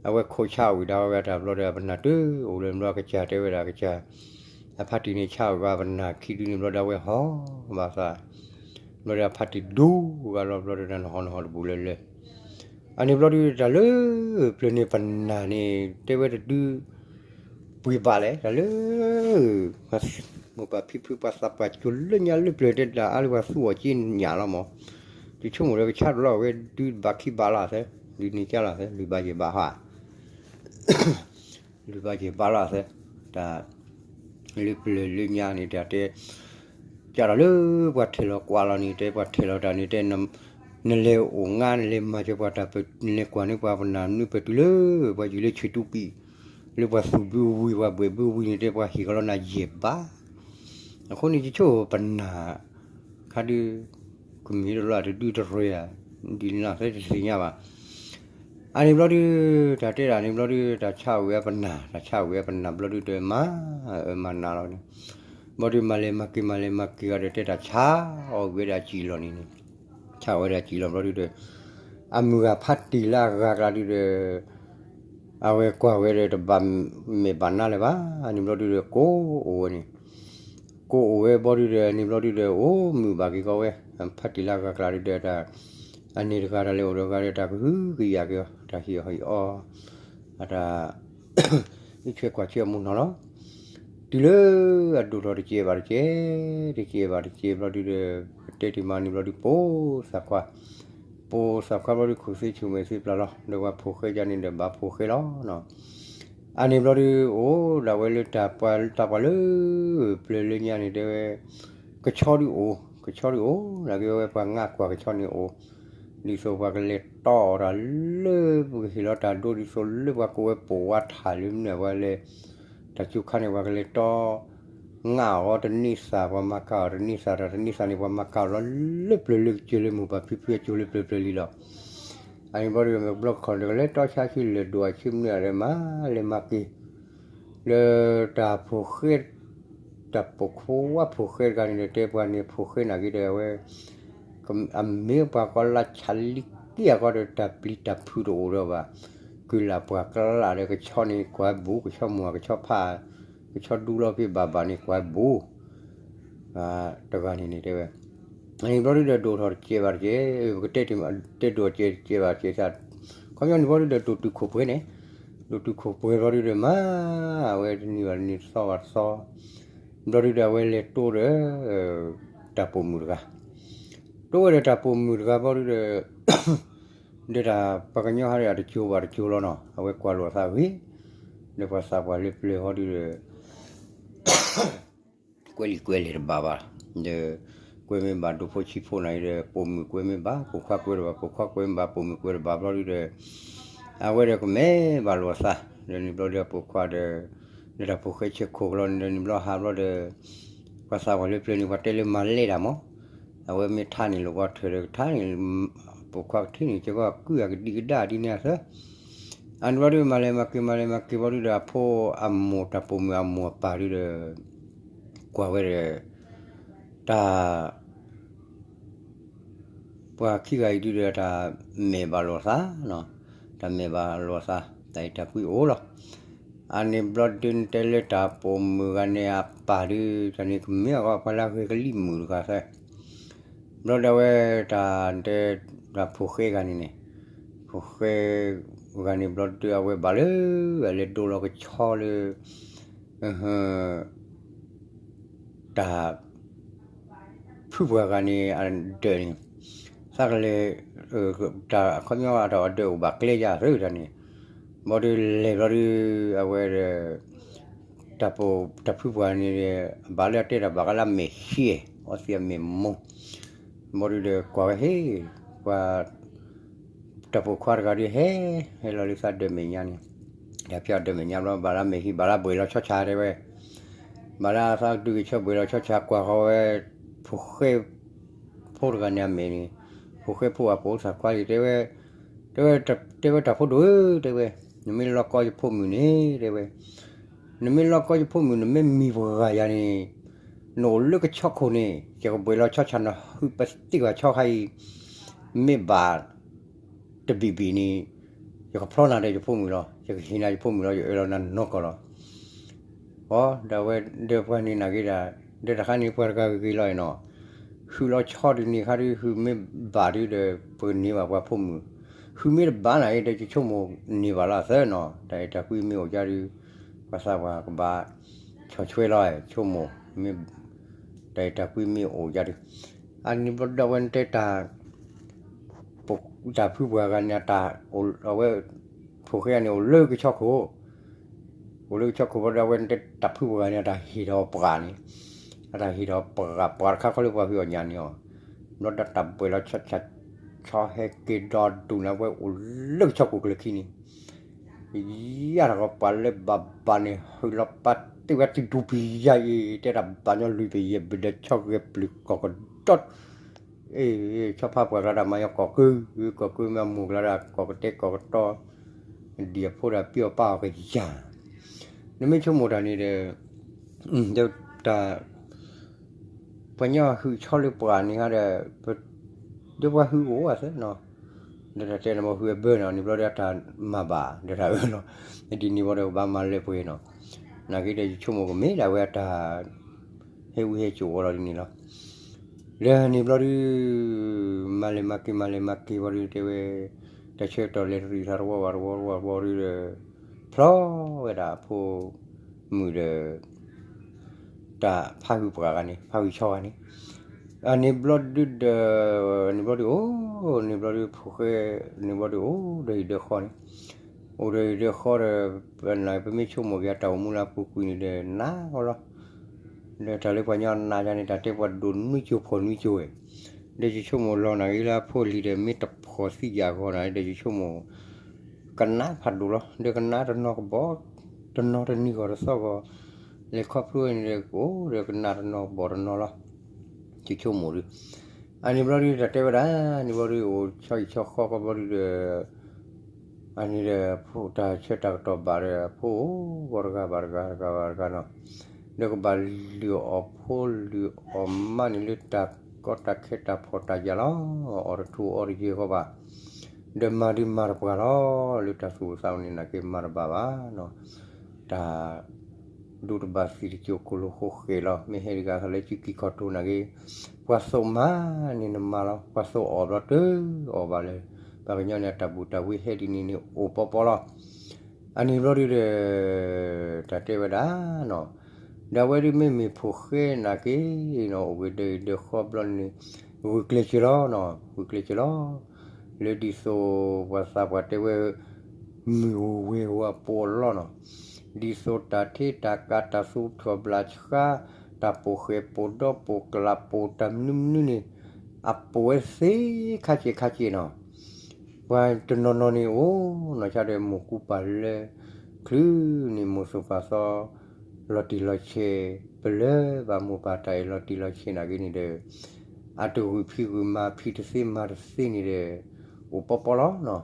အဝဲခိးဆါဝံၤဒၣ်ဝဲအတၢ်ဘျီဒီး အပနၢ်တအိၣ်လၢဘျီ ကစၢ်တဲဝဲဒၣ်ကစၢ်, အဖါတံၢ်န့ၣ်ဆါဝံၤအပနၢ်ခံဒုန့ၣ်ဘျီဒီး အဝဲဟီၣ်ဘၣ်သး, ဘျီဒီးအဖါတံၢ်ဒူဂၤလီၤဘျီဒီး နဟီၣ်နဟီၣ်တဘူးလၢလၢ အန့ၣ်ဘျီဒုး တၢ်လၢပျၢၤန့ၣ်ပနၢ်န့ၣ် တဲဝဲတဒု ပှ့ၤဘၣ်လဲၣ် တၢ်လၢ မိၢ်ပၢ်ဖံဖုပှၤသးပှၢ်ကၠိလၢညါလၢပျၢၤ တဲဒၣ်အါလၢပှၤသူအီၤက့ညၣ်လီၤမး, တဆိကမိၣ်ဒီးကဆါတလီၤဝဲ ဒုးဘၣ်ခံဘၣ်လီၤသဲ, ဒုးန့ၢ်ကၢ်လီၤသဲ လုၢ်ဘၣ်ယံာ်ဘၣ်ဟါ လုၢ်ဘၣ်ယံာ်ဘၣ်လီၤသဲ, တၢ် လၢပျၢၤလၢညါန့ၣ် တၢ်တဲ ကၢ်ဒီးလၢပှၤထဲးလီၤကွၢ်လီၤန့ၣ် တဲပှၤထဲးလီၤတၢ်န့ၣ် တဲ နလဲၤအိၣ်ငါ နလဲၤမၤစၢၤပှၤတၢ်ပ နလဲၤကွၢ်န့ၢ်ပှၤပနၢ်မနုၤပတုၤလၢ ပှၤယံၤလၢဆံးတူၢ်ပံး လၢပှၤသူၣ်ဘုဝံၤ ပှၤဘှဲၣ်ဘုဝံၤန့ၣ် တဲပှၤဟ့ၣ်ကီးလီၤနၤယဲၢ်ဘး, အဃိန့ၣ် ယဆိကမိၣ်ပနၢ် ခါဒုး ကမ့ၢ်တလီၤတဒုတရဲဧါ, ဒ်န့ၣ်လီၤ သဲတသ့ၣ်ညါဘၣ်. အန့ၣ်ဘျီဒုး တၢ်တဲဒၣ်န့ၣ်ဘျီဒုး တၢ်ဆါဝံၤအပနၢ် တၢ်ဆါဝံၤအပနၢ်ဘျီဒုး တမၤအၢမၤနးလီၤန့ၣ်, ဘျီဒုး မၤလဲၤမၤက့ၤ မၤလဲၤမၤက့ၤဂီၤဒီး တဲတၢ်ဆါအီၣ်ဝံၤဝဲဒၣ်စံၣ်လီၤန့ၣ်န့ၣ်, ဆါအီၣ်ဝဲဒၣ်စံၣ်လီၤဘျီဒုးဒီး အမုၢ်ဂၤဖါတံၢ်လၢအဂၤကျါဒုးဒီး အဝဲကွၢ်ဝဲဒီး တဘၣ်မဲာ်ဘၣ်နါလၢၤဘၣ်, အန့ၣ်ဘျီဒုးဒီး ကိးအိၣ်ဝဲန့ၣ်, ကိးအိၣ်ဝဲဘျီဒုးဒီး အန့ၣ်ဘျီဒုးဒီး အိၣ်မုာ်ဘၣ်က့ၤကီးဝဲ, ဖါတံၢ်လၢအဂၤကျါဒုးဒီး တၢ် အန့ၣ်တဂၤတၢ်လဲၤအိၣ်ဒီးဂၤဒီး တၢ်ကဟုကယာ်က့ၤအီၤ တၢ်ဟံးအီၣ်ဟံးအီ အတၢ် အံးထွဲကွၢ်ထွဲအမူနီၤလီၤ. တုၤလၢအဒိၣ်ထီၣ်တကဲးဘၣ်တကဲး, တကဲးဘၣ်တကဲးဘျီဒုးဒီး ကတဲတ့ၢ်မးန့ၣ်ဘျီဒုး ပိာ်သးခွါ, ပိာ်သးခွါဘျီဒုး ခိၣ်သ့ဆိၣ်မဲာ်သ့ပျၢ်လီၤ, ဒီးပှၤဖိၣ်ဃဲယါန့ၣ်ဒီး ဘၣ်ဖိၣ်ဃဲလီၤ. အန့ၣ်ဘျီဒုး အိၣ်ဒၣ်ဝဲလၢတၢ်ပှၤ တၢ်ပှၤလၢ ပျၢၤလၢညါန့ၣ်တဲဝဲ ကဆီဒုးအိၣ် ကဆီဒုးအိၣ် နာ်က့ဝဲပှၤငါကွၢ်ကဆီန့ၣ်အိၣ်, ဒ်သိးပှၤကလဲၤတီအီၤတၢ်လၢ ပကဟ့ၣ်လီၤတၢ်ဒိ ဒ်သိးလၢပှၤကိးဝဲပိာ်ဝါထၣ်လၢမနုၤဝဲလဲၣ်, တၢ်စူၤခါန့ၣ် ပှၤကလဲၤတီ ငါအီၤတန့ၢ်သၣ် ပှၤမၤကၤအီၤတန့ၢ်သၣ် တၢ်တန့ၢ်သၣ်န့ၣ် ပှၤမၤကၤအီၤလီၤလၢပျၢၤလၢကစၢၢ်လၢမိၢ်ပၢ်ဖံဖုအကၠိလၢပျၢၤပျၢၤလံလီၤ. အန့ၣ်ဘျီဒုး မ့ၢ်ဘျီခီၣ်ဒီးကလဲၤတီဆါဆူလဲၤဒိၣ်အဆူမနုၤအဒဲးမး လဲၤမၤက့ၤ လၢတၢ်ဖိၣ်ဃဲ တၢ်ပိာ်ခွါဖိၣ်ဃဲတဂၤန့ၣ်ဒီး တဲပှၤန့ၣ်ဖိၣ်ဃဲနာ်က့ဒီး အဝဲ အမ့ၢ်ပှၤကီးလၢဆါလံက့အကီဒီး တၢ်ပျံၤတၢ်ဖုးတအိၣ်ဒီးဘၣ်, ကုၢ်လၢ်ပှၤကလၢ်ဒီး ကဆီန့ၣ်ကွၢ်ဘူး ကဆီမိၢ်ကဆီဖါ ကဆီဒူလီၤဖဲဘၣ်ဘၣ်န့ၣ်ကွၢ်ဘူး တဂၤန့ၣ်န့ၣ်တဲဝဲ, အန့ၣ်ဘျီဒုးဒီးဒိၣ်ထီၣ်တကဲးဘၣ်တကဲး, ပကတဲတ့ၢ်မး တဲဒိၣ်တကဲးတကဲးဘၣ်တကဲး, ခီပညီန့ၣ်ဘျီဒုးဒီးဒိၣ်တုာ်ခိၣ်ပှဲၤန့ၣ်, ဒိၣ်တုာ်ခိၣ်ပှဲၤဘျီဒုးဒီးမၤ အဝဲတနံၤဘၣ်တနံၤ တသီဘၣ်တသီ, ဘျီဒုးဒီးအဝဲလဲၤတိဒီး တၢ်ပိာ်မုၣ်တဂၤ တအိၣ်ဝဲဒီးတၢ်ပိာ်မုၣ်တဂၤဘီဒုဒီး ဒီးတၢ်ပှၤကညီဟးဒီးအတကၠိဘၣ်တကၠိလီၤနီၤ, အဝဲကွၢ်လိာ်အသးဂ့ၤ, ဒီးပှၤသးပှၢ်လၢပျၢၤဟီဒုဒီး ကွဲးလံာ်ကွဲးလဲၢ်တဘၣ်ဘၣ်, ဒီးကွဲးမ့ၢ်ဘၣ်ဒိၣ်ဖိဆံးဖိနၤအံၤဒီး ပိာ်မုၣ်ကွဲးမ့ၢ်ဘၣ် ပိာ်ခွါကွဲးတဘၣ်, ပိာ်ခွါကွဲးမ့ၢ်ဘၣ် ပိာ်မုၣ်ကွဲးတဘၣ်ဘီဒုဒီး အဝဲဒီးကမ့ၢ်ဘၣ်လိာ်အသး, ဒီးန့ၣ်ဘျီဒီးအပိာ်ခွါဒီး ဒီးတၢ်ဖိၣ်ဃဲဆဲးခိၣ်ကလီန့ၣ်ဒီးန့ၣ်ဘျီဟးဘျီဒီး ပှၤသးပှၢ်လၢပျၢၤန့ၣ် ပှၤတဲလၢမၤလဲၣ်တၢ်မး, အဝဲမ့ၢ်ထါန့ၣ်လိာ်ပှၤထၢၣ်ဒီးကထါန့ၣ်, ပိာ်ခွါကထံၣ်န့ၣ် ကကီၢ်ကုၢ်အကဒံကဒါဒ်န့ၣ်အသၢ, အန့ၣ်ဘျီဒုမၤလဲၤမၤက့ၤ မၤလဲၤမၤက့ၤဘီဒုဒီးအဖိအမိၢ် တၢ်ပိာ်မုၣ်အမိၢ်အပၢ်ဒုဒီး ကွၢ်ဝဲဒီး တၢ် ပှၤခံဂၤအံၤဒုဒီးတၢ်မဲာ်ဘၣ်လိာ်သး, တၢ်မဲာ်ဘၣ်လိာ်သး တၢ်အဲၣ်တၢ်ကွံအိၣ်လီၤ. အန့ၣ်ဘျီဒုတဲလၢတၢ်ပိာ်မုၣ်ဂၤန့ၣ်အပၢ်ဒု တၢ်န့ၣ်ကမ့ၢ်အဂီၢ် ပှၤလၢအဂဲၤကလံၣ်မုၣ်တဂၤသၢ, ဘျီဒုအဝဲတၢ်တဲ တၢ်ဖိၣ်ဃဲဂၤန့ၣ်န့ၣ်, ဖိၣ်ဃဲဂၤန့ၣ်ဘျီဒုအဝဲဘၣ်လၢ အလဲၤဒိလီၤကဆီလၢ တၢ် ဖုပှၤဂၤန့ၣ်အဒၢးန့ၣ်, သးကလဲၤ တၢ်အခီပညီအတၢ်အဒၢးအိၣ်ဘၣ်ကျဲယၤသၢ တၢ်န့ၣ်, ဘီဒုလဲၤဘျီဒု အဝဲဒီး တၢ်ဖုပှၤန့ၣ် ဘၣ်လၢအတဲတၢ်ဘၣ်ကလၢအမဲာ်ဟံၣ် အီသံးအမဲာ်မိၢ်, ဘီဒုဒီးကွၢ်ဝဲဟ့ၣ် ပှၤ တၢ်ပိာ်ခွါတဂၤဒုဟဲ ဟဲလီၤလၢသးဒၢးမဲာ်ညါန့ၣ်, တၢ်ဖၠၣ်ဒၢးမဲာ်ညါဘျီ ဘၣ်လၢအမဲာ်ဟံၣ် ဘၣ်လၢအဘှဲးလီၤဆီဆါတဲဝဲ, ဘၣ်လၢအသးဒုးက့ၤဆီဘှဲးလီၤဆီဆါ ကွၢ်ဃီဝဲ ဖိၣ်ဃဲ ဖိတဂၤန့ၣ်အမဲာ်န့ၣ်, ဖိၣ်ဃဲဖိအပိာ်သးခွါလံ တဲဝဲ, တဲဝဲ, တဲဝဲတၢ်ဖိဒိၣ်ဧၢ တဲဝဲ, နမ့ၢ်လီၢ်ကီယဖိမုၣ်န့ၣ် တဲဝဲ, နမ့ၢ်လီၢ်ကီယဖိမုၣ် နမ့ၢ်မံၤပှၤဂၤယၤန့ၣ် နအိၣ်လၢကဆီခိၣ်န့ၣ် ယကဘှဲးလီၤဆီဆါ နဟုပသံၣ်ဘၣ်ဆီခါအံၤ မ့ၢ်ဘၣ် တဘံၣ်ဘံၣ်န့ၣ် ယကဖျီနၤဒီးယဖိမုၣ်လီၤ, ယကဟ့ၣ်နၤယဖိမုၣ်လီၤ, ယအၢၣ်လီၤနၤနီၢ်ကီၢ်လီၤ. ဒီးအဝဲဒီးပှၤန့ၣ်နာ်က့ဒီး ဒီးတၢ်ခါန့ၣ်ပှၤတဂၤဂ့ၤဂ့ၤလီၤအံၤနီၤ, ဟုးလီၤဆီဒုးန့ၢ်ခါဒုး ဟုးမ့ၢ်ဘၣ်ဒုးဒီး ပကန့ၢ်ဘၣ်ပှၤဖိမုၣ်, ဟုးမ့ၢ်တဘၣ်နာ်က့ဒီး ယဆိကမိၣ်န့ၢ်ဘၣ်လီၤအသၢနီၤ, တၢ်အဲၣ်တၢ်ကွံမ့ၢ်အိၣ်ယါဒုး ပှၤသးပှၢ်ကဘၣ်ဆီၣ်ဆွဲလီၤ ဆိကမိၣ် မ့ၢ် တၢ်အဲၣ်တၢ်ကွံမ့ၢ်အိၣ်ယါဒုး, အန့ၣ်ဘျီဒီးအဝဲနတဲတၢ် တၢ်ဖုပှၤဂၤန့ၣ် အဝဲ ဖိၣ်ဃဲန့ၣ် အိၣ်လၢကဆီခိၣ်, အိၣ်လၢကဆီခိၣ်ဘျီဒီး အဝဲနတဲတၢ်ဖုပှၤဂၤန့ၣ် အတၢ်ဟ့ၣ်ဒီးပှၤ, အတၢ်ဟ့ၣ်ဒီးပှၤ, ပှၤတခါခီလၢပှၤဖုးအီၣ်ညၣ်န့ၣ်အီၤ, ဘျီဒီးတၢ်ဘှဲးလီၤဆီဆါ ဆီဟဲက့ၤဒီဒူၣ်န့ၣ် အဝဲအိၣ်လၢကဆီခိၣ်ကျၢၤခံန့ၣ် ယၤတၢ်ဂီၤပှၤလၢဘၣ်ဘၣ်န့ၣ် ဟုးလီၤပာ်တ့ၢ်ဝဲတဒူၣ်ပယၤအံၤ တဲတၢ်ဘၣ်ညီလွံၢ်ပယဲၢ်ဘ့ၣ်ဒီးဆီဂဲၤပျုၢ်ကီၢ်ကဒီး, ဆီဖါပှၢ်ကျါဒၣ်မၤညီကီၢ်ကု ကီၢ်ကုမ့ၢ်အမိၢ်ကျါဒၣ်ကီၢ်ကတဲကီၢ်ကတီ ဒ်အဖိဒီးပျီပာ်အီၤကယၤ, နမ့ၢ်ဆိကမိၣ်တၢ်န့ၣ်ဒီး ဒီးတၢ် ပှၤညီဟုးဆီလၢပှၤန့ၣ်ဟါဒီး ဒီးပှၤဟုးအိၣ်အသးနီၤ, ဒီးတၢ်တဲန့ၣ်မ့ၢ်ဟုးအဘၢနီၤ န့ၣ်ဘျီဒီးအတၢ်မၤဘၣ်ဒီးတၢ်အၢလီၤ, ဒ်န့ၣ်ဘၣ်ဒီးကဘၣ်မၤလၢပှဲၤနီၤ, နာ်က့ဒီးယဆိကမိၣ်ကမ့ၢ်ဒၣ်ဝဲအတၢ် ဟဲဝံဟဲစိာ်ဝဲလီၤဒ်န့ၣ်လီၤ, ဒီးန့ၣ်ဘျီဒုး မၤလဲၤမၤက့ၤမၤလဲၤမၤက့ၤဘျီဒုးတဲဝဲ, တၢ်ဆၢကတီၢ်လဲၤတရံးသးတဝီဘၣ်တဝီတဝီတဝီဒုးဒီး ဖျီဝဲဒၣ်အဖိမုၣ်ဒီး တၢ်ဖးဟုးပှၤဂၤန့ၣ် ဖးဟုးဆီဂၤန့ၣ်, အန့ၣ်ဘျီဒုဒီး န့ၣ်ဘျီဒုအိၣ် န့ၣ်ဘျီဒုဖိၣ်ဃဲ န့ၣ်ဘျီဒုအိၣ်ဒီးဟံၣ်ဒီးဃီန့ၣ်, အိၣ်ဒီးဟံၣ်ဒီးဃီဒီး ပမ့ၢ်ဆိကမိၣ်က့ၤအတၢ်အိၣ်မူလၢအပူၤကွံာ်န့ၣ်ဒီး နးဂီၤလီၤ, ဒီးတၢ်လၢပှၤညီနးယါန့ၣ် တၢ်တဲပှၤဒိၣ်နွံကၠိဖှီၣ်နွံကၠိဝဲ, ဒီးယဆိကမိၣ်လီၤနာ်က့လၢအဖိလံၤဒီး မ့ၢ်တဖှီၣ်သံယာ်ဂီၤန့ၣ် ဒီးယဆိကမိၣ် ကနၣ်ဖးဒိၣ်လီၤ, ဒီးကနၣ်တနီၤကဘီ တနီၤတနံၤဂီၤတသီၣ်ဂီၤ, လဲၤခီဖျိန့ၣ်ဒီး ကအိၣ်ဒီးကနၣ်တနီၤကဘီတနီၤလီၤ, ယဆိကမိၣ်ဒုး, အန့ၣ်ဘျီဒုးတၢ်တဲဝဲဒၣ် န့ၣ်ဘျီဒုးအိၣ်ဆီဟံၣ်ဆီဃီကီဘျီဒုးဒီး အန့ၣ်ဒီး တၢ်ဆၢတၢ်ကတီၢ်ဘၣ်ဒီး အဖိအိၣ်ဂီၤတဂၤဘၣ်တဂၤတဂၤဘၣ်တဂၤနီၤ, ဒီးကဘၣ်လုၢ်အီၣ်ဖိလုၢ်အီၣ်မါန့ၣ်လၢတၢ်ကီတၢ်ခဲ တၢ်ဖှီၣ်တၢ်ယာ်လီၤ, အီၣ်တထူၣ်အီတယဲၢ်ဃီဘၣ်, ဒီးမၤဒုးမၤတပှၢ်လီၤ, လၢတၢ်သူၣ်အိၣ်သးအိၣ်န့ၣ် နာ်က့မၤတဘၣ်ဘၣ်နီၤ, တၢ် ဒူတဘၣ်သံၣ်တစိၢ် ကိၣ်လိာ်ဃိဃဲၤလီၤ, မ့ၢ်ဟဲတဂၤဃီလၢစုကံၢ်ခီၣ်ထူန့ၣ်က့ၤ, ပှၤသိၣ်မၤန့ၣ်နမၤလီၤ, ပှၤသိၣ်အီၣ်ဘျီတအီၣ်ဘၣ်လၢၤ, ပှၤကညီန့ၣ် အတၢ်ဘူၣ်တၢ်ဝံဟဲဒ်န့ၣ်န့ၣ်အိၣ်ပီပီလီၤ, အန့ၣ်ဘျီဒုးဒီး တၢ်တဲဝဲဒၣ်နီၤ, ဒီးအဝဲဒုးမ့မ့ၢ်ဖိၣ်ဃဲနာ်က့နီၤ အိၣ်ဂ့ၤဒီးဂ့ၤဒီးဃီဘျီန့ၣ် ဂုာ်ကျဲးစၢးလီၤနီၤ, ဂုာ်ကျဲးစၢးလီၤ. လၢဒ်သိးပှၤသးပှၢ်တဲဝဲ မုၢ်ဧိၤဝဲၤဧိၤအပီးအလီနီၤ, ဒ်သိးတၢ်ထံတၢ်ကၤ တၢ်သူၣ်ထီၣ်ဘျၣ်ဆှါ တၢ်ပိာ်ဃဲၣ်ပိာ်ဒီပိာ်ကလးပိာ်တၢ်မနုၤမနုၤန့ၣ် အပိာ်ဝဲသ့ခါဆံးခါဆံးနီၤ. ပှၤတနီၤနီၤန့ၣ်အိၣ်နီၤ ဆၣ်ဒီးမိၢ်ကူပၢ်လၢ ချုးန့ၣ်မိၢ်သူၣ်ပၢ်သီ လီၤတံၢ်လီၤဆဲး ပလၢဘၣ်မိၢ်ပၢ်တၢ်အဲၣ်လီၤတံၢ်လီၤဆဲးနာ်က့န့ၣ်ဒီး အတဂုာ်ဖံးဂုာ်မၤ ဖံးတသ့မၤတသ့န့ၣ်ဒီး အိၣ်ပီပီလီၤနီၤ.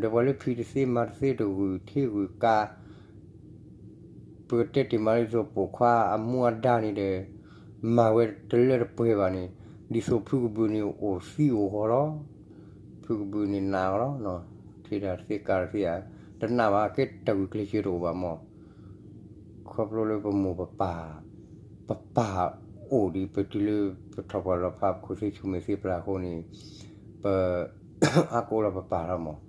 ဒီးပှၤလၢဖံးတသ့မၤတသ့ တဂုာ်ထံဂုာ်ကၤ ပကတဲတ့ၢ်မးဒ်သိးပိာ်ခွါအမူအဒါန့ၣ်ဒီး မၤဝဲတလၢတပှဲၤဘၣ်န့ၣ် ဒ်သိးဖုကဘုးန့ၣ်အိၣ်သံအိၣ်ဂီၤလီၤ. ဖုကဘုးန့ၣ်နာ်အီၤလီၤ. ထံတၢ်သ့ကၤတသ့ဧါ, တနာ်ဘၣ် ကဲတၢ်ဂုာ်ကျဲးစၢးတအိၣ်ဘၣ်မး. ခီဖျိလၢပမိၢ်ပပၢ် ပပၢ်အိၣ်ဒီး ပတုၤလၢပထီၣ်ပှၢ်လီၤဖး ပခိၣ်သ့ဆိမိၣ်သ့ပျၢ်အဃိန့ၣ် ပ အါကိးလီၤပပၢ်လီၤမး,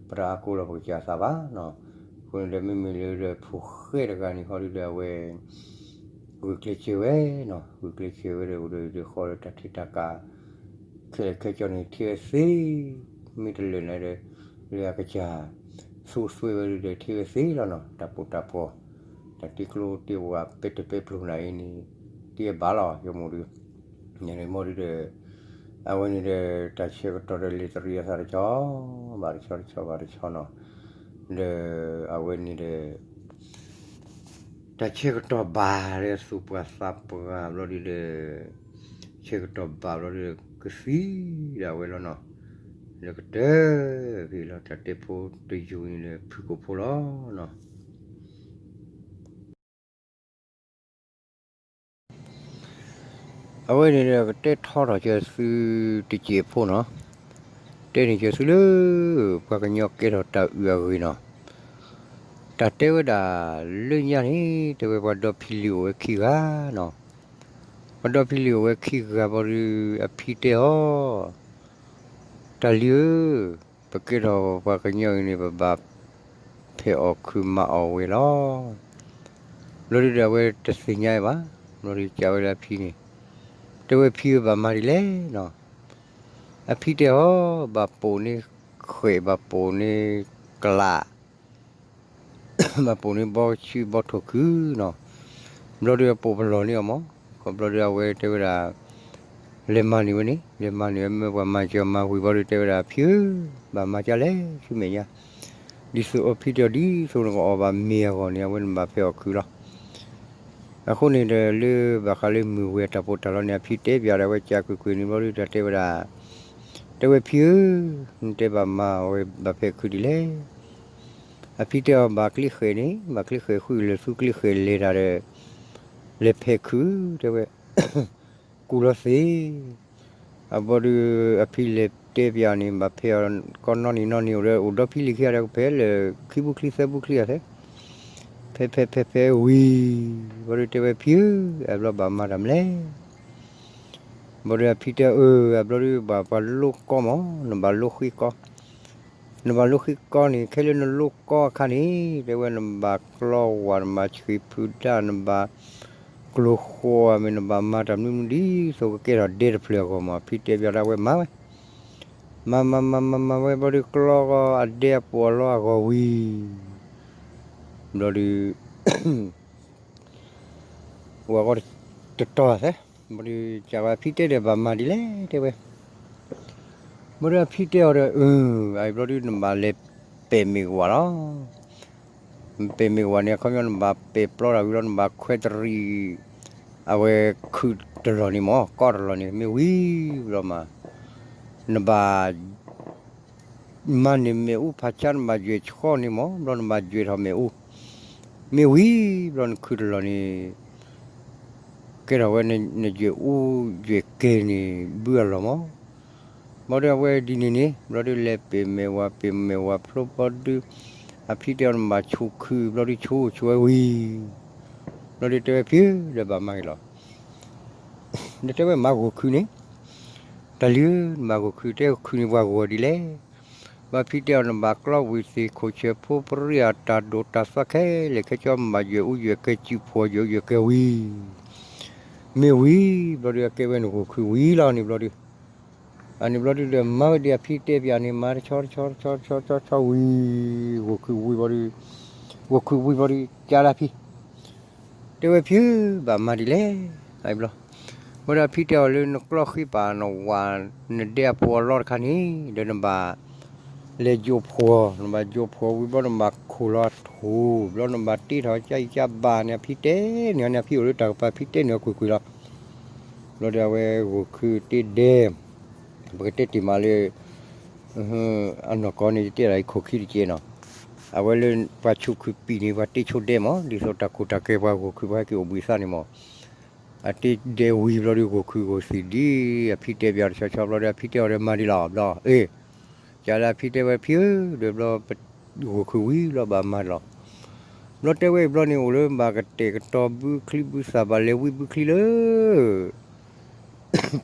ပတအါကိးလီၤပကစၢ်သးဘၣ်နီၤ. အဃိန့ၣ်ဒီး မ့မ့ၢ်လၢဒီးဖိၣ်ဃဲတဂၤန့ၣ် ဟီဒုဒီးအဝဲ ဂုာ်ကျဲးစၢးဝဲနီၤ, ဂုာ်ကျဲးစၢးဝဲဒီး အိၣ်ဒီးဃီဒီးတၢ်ထံတၢ်ကၤ ခဲလၢာ်ခဲဆ့န့ၣ် ထံၣ်ဝဲသ့, မ့ၢ်တလၢာ်န့ၣ်ဒီး လၢအကစၢ် သူစွဲဝဲဒုဒီး ထံၣ်ဝဲသ့လီၤနီၤ. တၢ်ပီးတၢ်ပီ တၢ်တ့ကျိတ့ဝး ပဲတပဲပျိၤနၤအံၤန့ၣ် တ့ဘၣ်လီၤ ယမိၢ်ဒု န့ၣ်မ့ၢ်ဒုဒီး အဝဲန့ၣ်ဒီး တၢ်ဆၢကတီၢ်ဒီး လံာ်တရံးအသးတဆီ ဘၣ်တဆီတဆီဘၣ်တဆီနီၤ. ဒီးအဝဲန့ၣ်ဒီး တၢ်ဆၢကတီၢ်ဘၣ်ဒီးသူၣ်ပှၢ်သးပှၢ်ဘျီဒုဒီး ဆၢကတီၢ်ဘၣ်ဘျီဒုဒီး ကသံဒၣ်ဝဲလီၤနီၤ. လၢကတၢၢ်ဖဲလီၤ တၢ်တဲဖိတယုၢ်န့ၣ်ဒီး ဖုၣ်ကိာ်ဖိလီၤနီၤ. အဝဲန့ၣ်ဒီး ကတဲထီထီၣ်က့ၤသုတစဲးဖိနီၤ, တဲန့ၣ်က့ၤသုလၢ ပှၤကညီကဲထီၣ်တၢ်အုးအဂ့ၢ်နီၤ. တၢ်တဲဝဲဒၣ်လၢညါန့ၣ် တဲဝဲပှၤဒီဖံလံၤအိၣ်ဝဲခံဂၤနီၤ. ပှၤဒီဖံလံၤအိၣ်ဝဲခံဂၤဘျီဒု အဖံတဲအီၤ တၢ်လံၤဧၢ, ပကဲထီၣ်ပှၤကညီအံၤန့ၣ် ပဘၣ်ဖဲးအီၣ်ခုးမၤအီၣ်ဝဲလီၤ. ဘျီဒုဒီးအဝဲတသ့ၣ်ညါဘၣ်, ဘျီဒုကးဝဲလၢအဖံန့ၣ်, တဲဝဲဖံဧၢ ဘၣ်မၤဒ်လဲၣ်နီၤ. အဖံတဲအီၤ ဘၣ်ပိာ်န့ၢ်ဃဲး ဘၣ်ပိာ်န့ၢ်ကလး ဘၣ်ပိာ်န့ၢ်ဘီဆူဘီထိၣ်ခုနီၤ. ဘျီဒုအပိာ်ပလီၢ်န့ၢ်အီၤမး, ခီဘျီဒုအဝဲတဲဝဲဒၣ် လဲၤမၤန့ၢ်ဝဲန့ၣ် လဲၤမၤန့ၢ်ဝဲ မ့ၢ်ပှၤမၤစၢၤမၤဝံၤဘျီဒုတဲဝဲဒၣ် ဖံဧၢ, ဘၣ်မၤကၢလဲၣ်ဆူမဲာ်ညါ, ဒ်သိးအဖံတဲအီၤ ဒ်သိးနကအီၣ်ဘၣ်မ့ၤအဂီၢ်န့ၣ် အဝဲနဘၣ်ဖဲးအီၣ်ခုးလီၤ. အဃိန့ၣ်ဒီး လၢဘၣ်ဃးလၢမုၢ်ဝဲၤတၢ်ပီးတၢ်လီန့ၣ် အဖံတဲပၠးဒီး အဝဲကးကွ့ၢ်ကွ့ၢ်န့ၣ်ဘျီဒု တၢ်တဲဝဲဒၣ် တဲဝဲဖံဧၢ, နတဲဘၣ်မၤဝဲဘၣ်ဖဲးခုးဒ်လဲၣ်. အဖံတဲအီၤ ဘၣ်ကျ့ဃဲးန့ၣ် ဘၣ်ကျ့ဃဲးဃုာ်လၢာ် သူကျ့ဃဲးလဲၤတၢ်ဒီး လဲၤဖဲးခုး တဲဝဲ ကူၣ်လီၤသ့. အဘျီဒု အဖံလဲၤတဲပၠးန့ၣ် ဘၣ်ဖဲးအီၤ ကီနီၢ်နံၤနီၢ်နံၤအိၣ်ဒီး အိၣ်ဒီဖံလံၤခံဂၤဒီး ကဖဲးလၢခံပူၤချံသၢပူၤချံအသဲ, ဖဲးဖဲးဖဲးဖဲးဝံၤ ဘျီဒုတဲဝဲဖံဧၢ, အဘျီဘၣ်မၤတၢ်မနုၤလဲၣ်. ဘျီဒုအဖံတဲအီၤ အဘျီဒုဘၣ်ပှၤလိကီမး နဘၣ်လိဃ့ကီ နဘၣ်လိဃ့ကီန့ၣ် ခဲလၢနလိကီအခါန့ၣ် တဲဝဲနဘၣ်ကျီဝၢ် နဘၣ်ဆှံဖုဒၣ် နဘၣ်ကျိၤဃိးမ့ၢ် နဘၣ်မၤတၢ်မနုၤမနုၤ ဒ်သိးကကဲထီၣ်ဒဲတဖျၢၣ်အဂီၢ်မး အဖံတဲပၠးဒၣ်ဝဲမၤဝဲ, မၤမၤမၤမၤမၤဝဲ ဘျီဒုကျီဂီၤ အဒဲအပိာ်အလီအဂီၢ်ဝံၤ ဘျီဒု ဝဲဂီၢ်တတီၤသဲ, ဘျီဒုကးဝဲအဖံတဲဒီး ဘၣ်မၤဒ်လဲၣ် တဲဝဲ. ဘျီဒုအဖံတဲအီၤဒီး အၢ အဘျီဒုနဘၣ်လဲၤပဲာ်မ့ၢ်ဝၤလီၤ. ပဲာ်မ့ၢ်ဝၤန့ၣ် အခီပညီနဘၣ်ပဲာ်ပျီတၢ်ဝံၤလီၤ နဘၣ်ခွဲးတရံး အဝဲခုးတလီၢ်န့ၣ်မး ကီတလီၢ်န့ၣ် မ့ၢ်ဝံၤဘျီမး နဘၣ် မၤန့ၢ်မ့ၣ်အူဖးဆါ နဘၣ်ယွဲၢ်ဆှီန့ၣ်မး ဘျီနဘၣ်ယွဲၢ်ထီၣ်မ့ၣ်အူ, မ့ၢ်ဝံၤဘျီနခုးတလီၢ်န့ၣ် ကဲထီၣ်ဝဲနယွဲၢ်အူယွဲၢ်ကဲၤန့ၣ် ဘုအလီၢ်မး. ဘျီဒုအဝဲဒ်န့ၣ်န့ၣ် ဘျီဒုလဲၤပဲာ်မ့ၢ်ဝၤ ပဲာ်မ့ၢ်ဝၤဖျိဘျီဒု အဖံတဲအီၤနဘၣ်ဆိၣ်ခုး ဘျီဒုဆိၣ်ဆိၣ်ဝဲဝံၤ ဘျီဒုတဲဝဲဖံဧၢ ဒီးဘၣ်မၤဂ့ၤလီၤ ဒီးတဲဝဲမၤဂိၢ်ခုးန့ၣ် တၢ်လံၤဧၢ နဘၣ်ဂိၢ်ခုး တဲဂိၢ်ခုးန့ၣ်ပှၤဂိၢ်ဒ်လဲၣ်. ဘၣ်ဖံတဲအီၤ နဘၣ်ကျီဝံၤသ့ၣ်ခိၣ်ဆၢဖိပရံအတၢ်ဒိၣ်တၢ်သွါခဲလၢာ်ခဲဆ့ မၤယွဲၢ်အူယွဲၢ်ကဲၤ စုၣ်ဖှီၣ်ယွဲၢ်အူယွဲၢ်ကဲၤဝံၤ မ့ၢ်ဝံၤ ဘျီဒုအကဲဝဲနဂိၢ်ခုးဝံၤလီၤန့ၣ်ဘျီဒု အန့ၣ်ဘျီဒုဒီးမၤဝဲဒ်အဖံတဲပၠးန့ၣ် မၤတဆီတဆီတဆီတဆီတဆီဝံၤ, ဂီၤခုးဝံၤဘျီဒု, ဂီၤခုးဝံၤဘျီဒု ကလၢအဖံ တဲဝဲဖံဧၢ ဘၣ်မၤဒ်လဲၣ်, အဘျီ, ဝဲဒၣ်ဖံတဲအီၤလၢနကျီၢ်ဃံပာ်နဝၤ နဒဲအဖိအလီၢ်တခါန့ၣ် ဒီးနဘၣ် လဲၤယိးဖှီၣ်, နဘၣ်ယိးဖှီၣ်ဝံၤဘျီနဘၣ်ခိၣ်လီၤထိၣ်, ဘျီနဘၣ်တ့ထီၣ်ကၢ်အံၤကၢ်ဘၣ်န့ၣ် အဖံတဲန့ၢ်အီၤန့ၣ် အဖံအိၣ်လၢတၢ်ကပၤ ဖံတဲန့ၢ်အီၤကွ့ၢ်ကွ့ၢ်လီၤ. ဘျီဒီးအဝဲဂီၤခုးတ့ဒဲ ပကတဲတ့ၢ်မးလၢ အနီၢ်ကီၢ်န့ၣ် ယတဲဒၣ်အံၤခိၣ်ခံတကဲနီၤ, အဝဲလၢပှၤဆိၣ်ခုးပံာ်န့ၣ် ပှၤတ့ဆိဒဲမး ဒ်သိးတၢ်ခိၣ်တၢ်ကဲပှၤဂီၤခုးပှၤဟဲက့ၤအိၣ်ဘှံးသၣ်န့ၣ်မး, အတ့ဒဲဝံၤဘျီဒီးဂီၤခုးဂီၤသံၣ်ဒ် အဖံတဲပၠးတဆီဆီဘျီဒီး အဖံတဲအီၤဒီးမၤဒ်လီၤဘျီ, အ့ၣ်, ကလၢအဖံတဲဝဲဖံဧၢ ဒီးဘျီ ဂီၤခုးဝံၤဘျီဘၣ်မၤလီၤ. ဘျီတဲဝဲအံၤဘျီန့ၣ် အိၣ်လၢဘၣ်ကတဲာ်ကတီၤဘုချံဘုသၣ် ဘၣ်လဲၤဝံဘုချံလၢ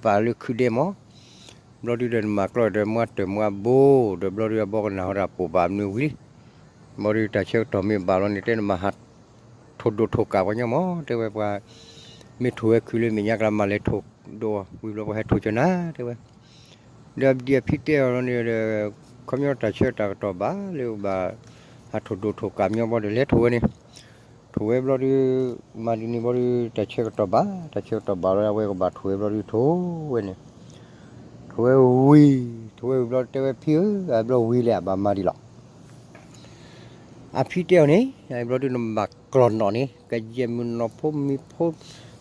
ပာ်လၢခုးဒဲမး, ဘျီဒုဒီးနမၤကျီၢ်ဒီးမွါတၢၢ်မွါဘိ, ဒီးဘျီဒုအဘီကနၣ်ဟီဒၣ်ပိာ်ဘၣ်မနုၤဝံၤလံ, ဘျီဒုတၢ်ဆၢကတီၢ်မ့ၢ်ဘၣ်လီၤန့ၣ် တဲနမၤဟးထိၣ်ဒိၣ်ထိၣ်ကးပှၤညီမး, တဲဝဲပှၤ မ့ၢ်ထိၣ်ဝဲခုးလၢမဲာ်ညါကျါ မၤလဲၤထိၣ်ဒိၣ်ဝံၤဘျီ ပှၤဟဲထိၣ်ကၢနၤ တဲဝဲ, ဒီးဒ်အဖံတဲအီၤလီၤန့ၣ်ဒီး ခီပညီတၢ်ဆၢတၢ်ကတီၢ်ဘၣ်လၢဘၣ် ဟးထိၣ်ဒိၣ်ထိၣ်ကးညီဘျီဒီး လဲၤထိၣ်ဝဲန့ၣ်, ထိၣ်ဝဲဘျီဒု မၤဒ်န့ၣ်ဘျီဒု တၢ်ဆၢကတီၢ်ဘၣ် တၢ်ဆၢကတီၢ်ဘၣ်လီၤ အဝဲကဘၣ်ထိၣ်ဝဲဘျီဒု ထိၣ်ဝဲန့ၣ်, ထိၣ်ဝဲဝံၤ, ထိၣ်ဝဲဝံၤဘျီတဲဝဲဖံဧၢ အဘျီဝံၤလဲၣ် အဘၣ်မၤဒ်လီၤ. အဖံတဲအီၤန့ၣ် အဘျီဒုနဘၣ်ကျီၢ်နီၣ်န့ၣ် ကယဲၢ်မုၢ်နီၢ်ဖိမံၤဖိ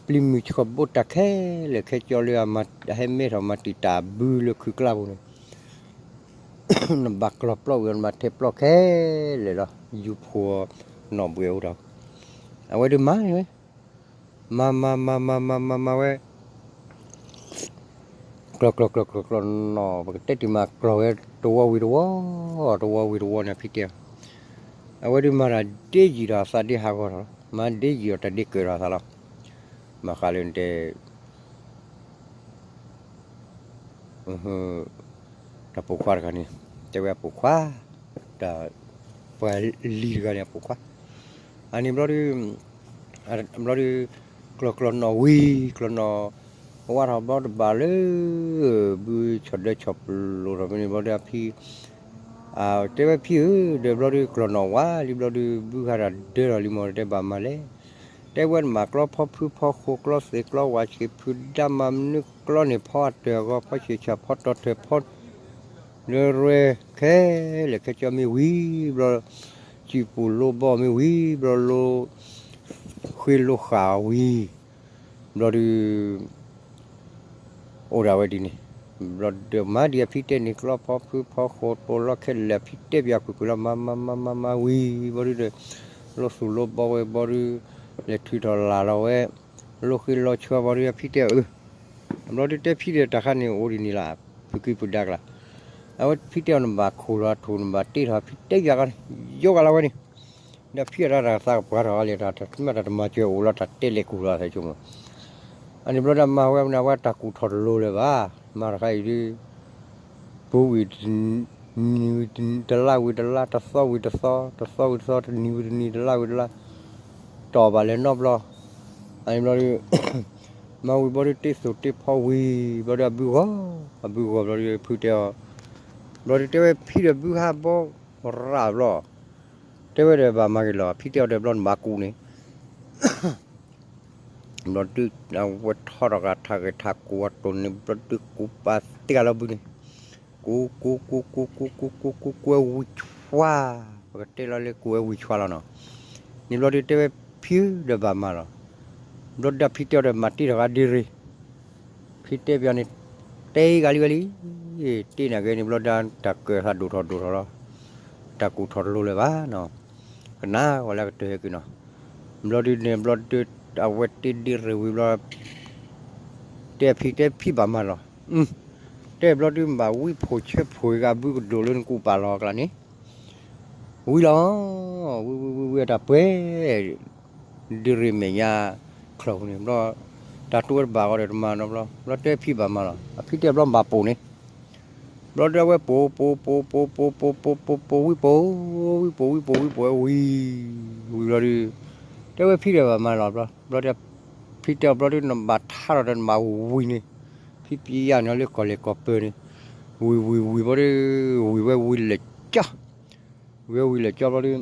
ပျံၤမုၢ်ဆှီၣ်ဘိတၢ်ခဲလၢာ်ခဲကၠီလၢအဟဲမဲထီၣ်မၤတံာ်တာ်ဘုလၢခုးကျါပူၤန့ၣ် နဘၣ်ကျီၢ်ပျီဝံၤ နဘၣ်ထဲပျီခဲလၢာ်လီၤ ယူၤဖှိၣ်နီၣ်ဘှဲၣ်အိၣ်ဒီး အဝဲဒုးမၤန့ၣ်ဝဲ မၤမၤမၤမၤမၤမၤမၤဝဲ ကျီၢ်ကျီၢ်ကျီၢ်ကျီၢ်ကျီၢ်နီၣ် ပကတဲတ့ၢ်မးကျီၢ်ဝဲတဝီဝံၤတဝီ တဝီဝံၤတဝီန့ၣ် ဖံတဲအီၤ အဝဲဒုးမၤတၢ်ဒ့ယံာ်ဒီးအသးဒ့ဟးဂီၤထီၣ်လီၤ မၤဒ့ယံာ်ဒီးတၢ်ဒ့ကၢၤဒီးအသးလီၤ မၤဃးလၢနတဲ တၢ်ပိာ်ခွါတဂၤန့ၣ် တဲဝဲအပိာ်ခွါ တၢ် ပှၤလံၤတဂၤန့ၣ်အပိာ်ခွါ အန့ၣ်ဘျီဒု ဘျီဒု ကျီၢ်ကျီၢ်နီၣ်ဝံၤ ကျီၢ်နီၣ် ဝါထီၣ်ဘျီတဘၣ်လၢ ဘုဆီၣ်ဒၢဆီၣ်ပလိာ်ထီၣ်ဖဲန့ၣ်ဘျီဒုအဖံ တဲဝဲဖံဧၢ ဒီးဘျီဒုကျီၢ်နီၣ်ဝါလံဘျီဒု ဘုဃါတၢ်ဒၢထီၣ်လံမီၢ် တဲဘၣ်မၤလဲၣ် တဲဝဲနမၤကျီဖီဖုဖီဃိကျီသ့ၣ်ကျီဝးဆံးဖုဒါမၤမနုၤကျီန့ၣ် ဖီအတၢၢ်အဂီၢ် ဖီဆံးဆၣ်ဖီတီၤထၢၣ်ဖီ လၢရဲခဲလၢာ်ခဲဆ့မ့ၢ်ဝံၤဘျီ စံာ်ပူၤလိဘီမ့ၢ်ဝံၤဘျီ လိဃ့လိဃာ်ဝံၤ ဘျီဒု အိၣ်ဒၣ်ဝဲဒ်န့ၣ် ဘျီဒီးမၤဒ်အဖံတဲန့ၣ် ကျီဖီဖုဖီဃိတိၤလီခဲလၢာ် အဖံတဲပၠးကွ့ၢ်ကွ့ၢ်လီၤ မၤမၤမၤမၤမၤဝံၤဘျီဒုဒီး လိသူၣ်လိဘီဝဲဘျီဒု လဲၤထုးထီၣ်လၢ်လီၤဝဲ လိဃ့လိဆှီဘျီဒု အဖံတဲအီၤအၢ ဘျီဒုတဲဖံဒီးတၢ်ခါန့ၣ်အိၣ်ဒ်န့ၣ်လီၤ ဖုကံၢ်ဖုဒါကလါ အဝဲဖံတဲအီၤနဘၣ်ခိၣ်လီၤထိၣ်နဘၣ်တ့ထီၣ် ဖံတဲယၤကီန့ၣ် ယိကလီၤဝဲန့ၣ် ဒီးဖံအတၢ်တၢ်သးကပှၤထီၣ်လၢတၢ်မ့ၢ်တၢ်တမၤစၢၤအိၣ်လီၤတၢ်တဲလဲၤကူၣ်လီၤသးဆိကမိၣ် အန့ၣ်ဘျီဒီးမၤဝဲမနုၤဝဲတၢ်ကူၣ်ထီၣ်တလိၤလၢၤဘၣ် မၤတခါအံၤဒု ပူၤဝံၤ နံၤဝံၤတနံၤ တလါဝံၤတလါ တသီဝံၤတသီ တသီဝံၤတသီ တနံၤဝံၤတနံၤ တလါဝံၤတလါ တီၢ်ဘၣ်လဲၤနီတဘျီ အန့ၣ်ဘျီဒု မၤဝံၤဘျီဒု တ့သိၣ်တ့ဖီဝံၤဘျီဒု အဘုဂီၢ် အဘုဂီၢ်ဘျီဒု ဖုတဲအီၤ ဘျီဒုတဲဝဲဖံဒီးဘုဟးဘီရၣ်ဘျီ တဲဝဲဒီးဘၣ်မၤဂ့ၤလီၤ ဖံတဲအီၤဒီးဘျီနဘၣ်ကူးန့ၣ် ဘျီဒု အဝဲထီၣ်ထီၣ်ဂၤထးဂဲၤထးကူးအတိၢ်န့ၣ် ဘျီဒုကူးပာ်သ့ၣ်ဂၤလီၤဘုန့ၣ် ကူးကူးကူးကူးကူးကူးကူးကူးဝံၤဆွါ ပကတဲလီၤလၢကူးဝဲဝံၤဆွါလီၤနီၤ န့ၣ်ဘျီဒုတဲဝဲဖံဒီးဘၣ်မၤလီၤ ဘျီဒုဖံတဲအီၤဒီးမၤတ့ထီၣ်ဂၤဒ့ရ့ၣ် ဖံတဲပၠးန့ၣ် တဲဂၤလံဝဲလံ တ့နၤက့န့ၣ်ဘျီဒုတၢ်ကၢၢ်သးဒိၣ်ထီၣ်ဒိၣ်ထီၣ်လီၤ တၢ်ကူၣ်ထီၣ်တလိၤလၢၤဘၣ်နီၤ ကနၣ်ဝဲလၢကတၢၢ်ဟဲက့ၤနီၤ ဘျီဒုန့ၣ်ဘျီဒု အဝဲတ့ဒ့ရ့ၣ်ဝံၤဘျီ တဲဖံတဲဖံဘၣ်မၤလီၤ တဲဘျီဒုမ့ၢ်ဘၣ်ဝံဖိၣ်ဆၢဖိၣ်ဂၤဘုကဒိၣ်လၢနကူၣ်ပာ်လီၤအကျါန့ၣ် ဝံၤလီၤ ဝံၤဝံၤဝံၤဝံၤအတၢ်ပှဲၤ ဒ့ရ့ၣ်မဲာ်ညါချီၣ်ပူၤန့ၣ် ဘျီ တၢ်တိဝဲတဘၣ်အီၤဒီးတမၤနီတဘျီ ဘျီတဲဖံဘၣ်မၤလီၤ အဖံတဲဘျီဘၣ်ပိာ်န့ၣ် ဘျီဒုအဝဲပိာ်ပိာ်ပိာ်ပိာ်ပိာ်ပိာ်ပိာ်ပိာ်ပိာ် ဝံၤပိာ် ဝံၤပိာ်ဝံၤပိာ်ဝံၤပိာ်ဝံၤ ဝံၤဘျီဒု တဲဝဲဖံဒီးဘၣ်မၤလီၤဘျီ ဘျီဒု ဖံတဲအီၤဘျီဒုနဘၣ်ထါထီၣ်ဒီးနဘၣ်ဝံၤန့ၣ် ဖံပျံၤယၤန့ၣ်လၢကီၢ်လဲၢ်ကီၢ်ပၢၤန့ၣ် ဝံၤဝံၤဝံၤဘျီဒီး ဝံၤဝဲဝံၤလဲၤကၠီ, ဝံၤဝဲဝံၤလဲၤကၠီဘျီ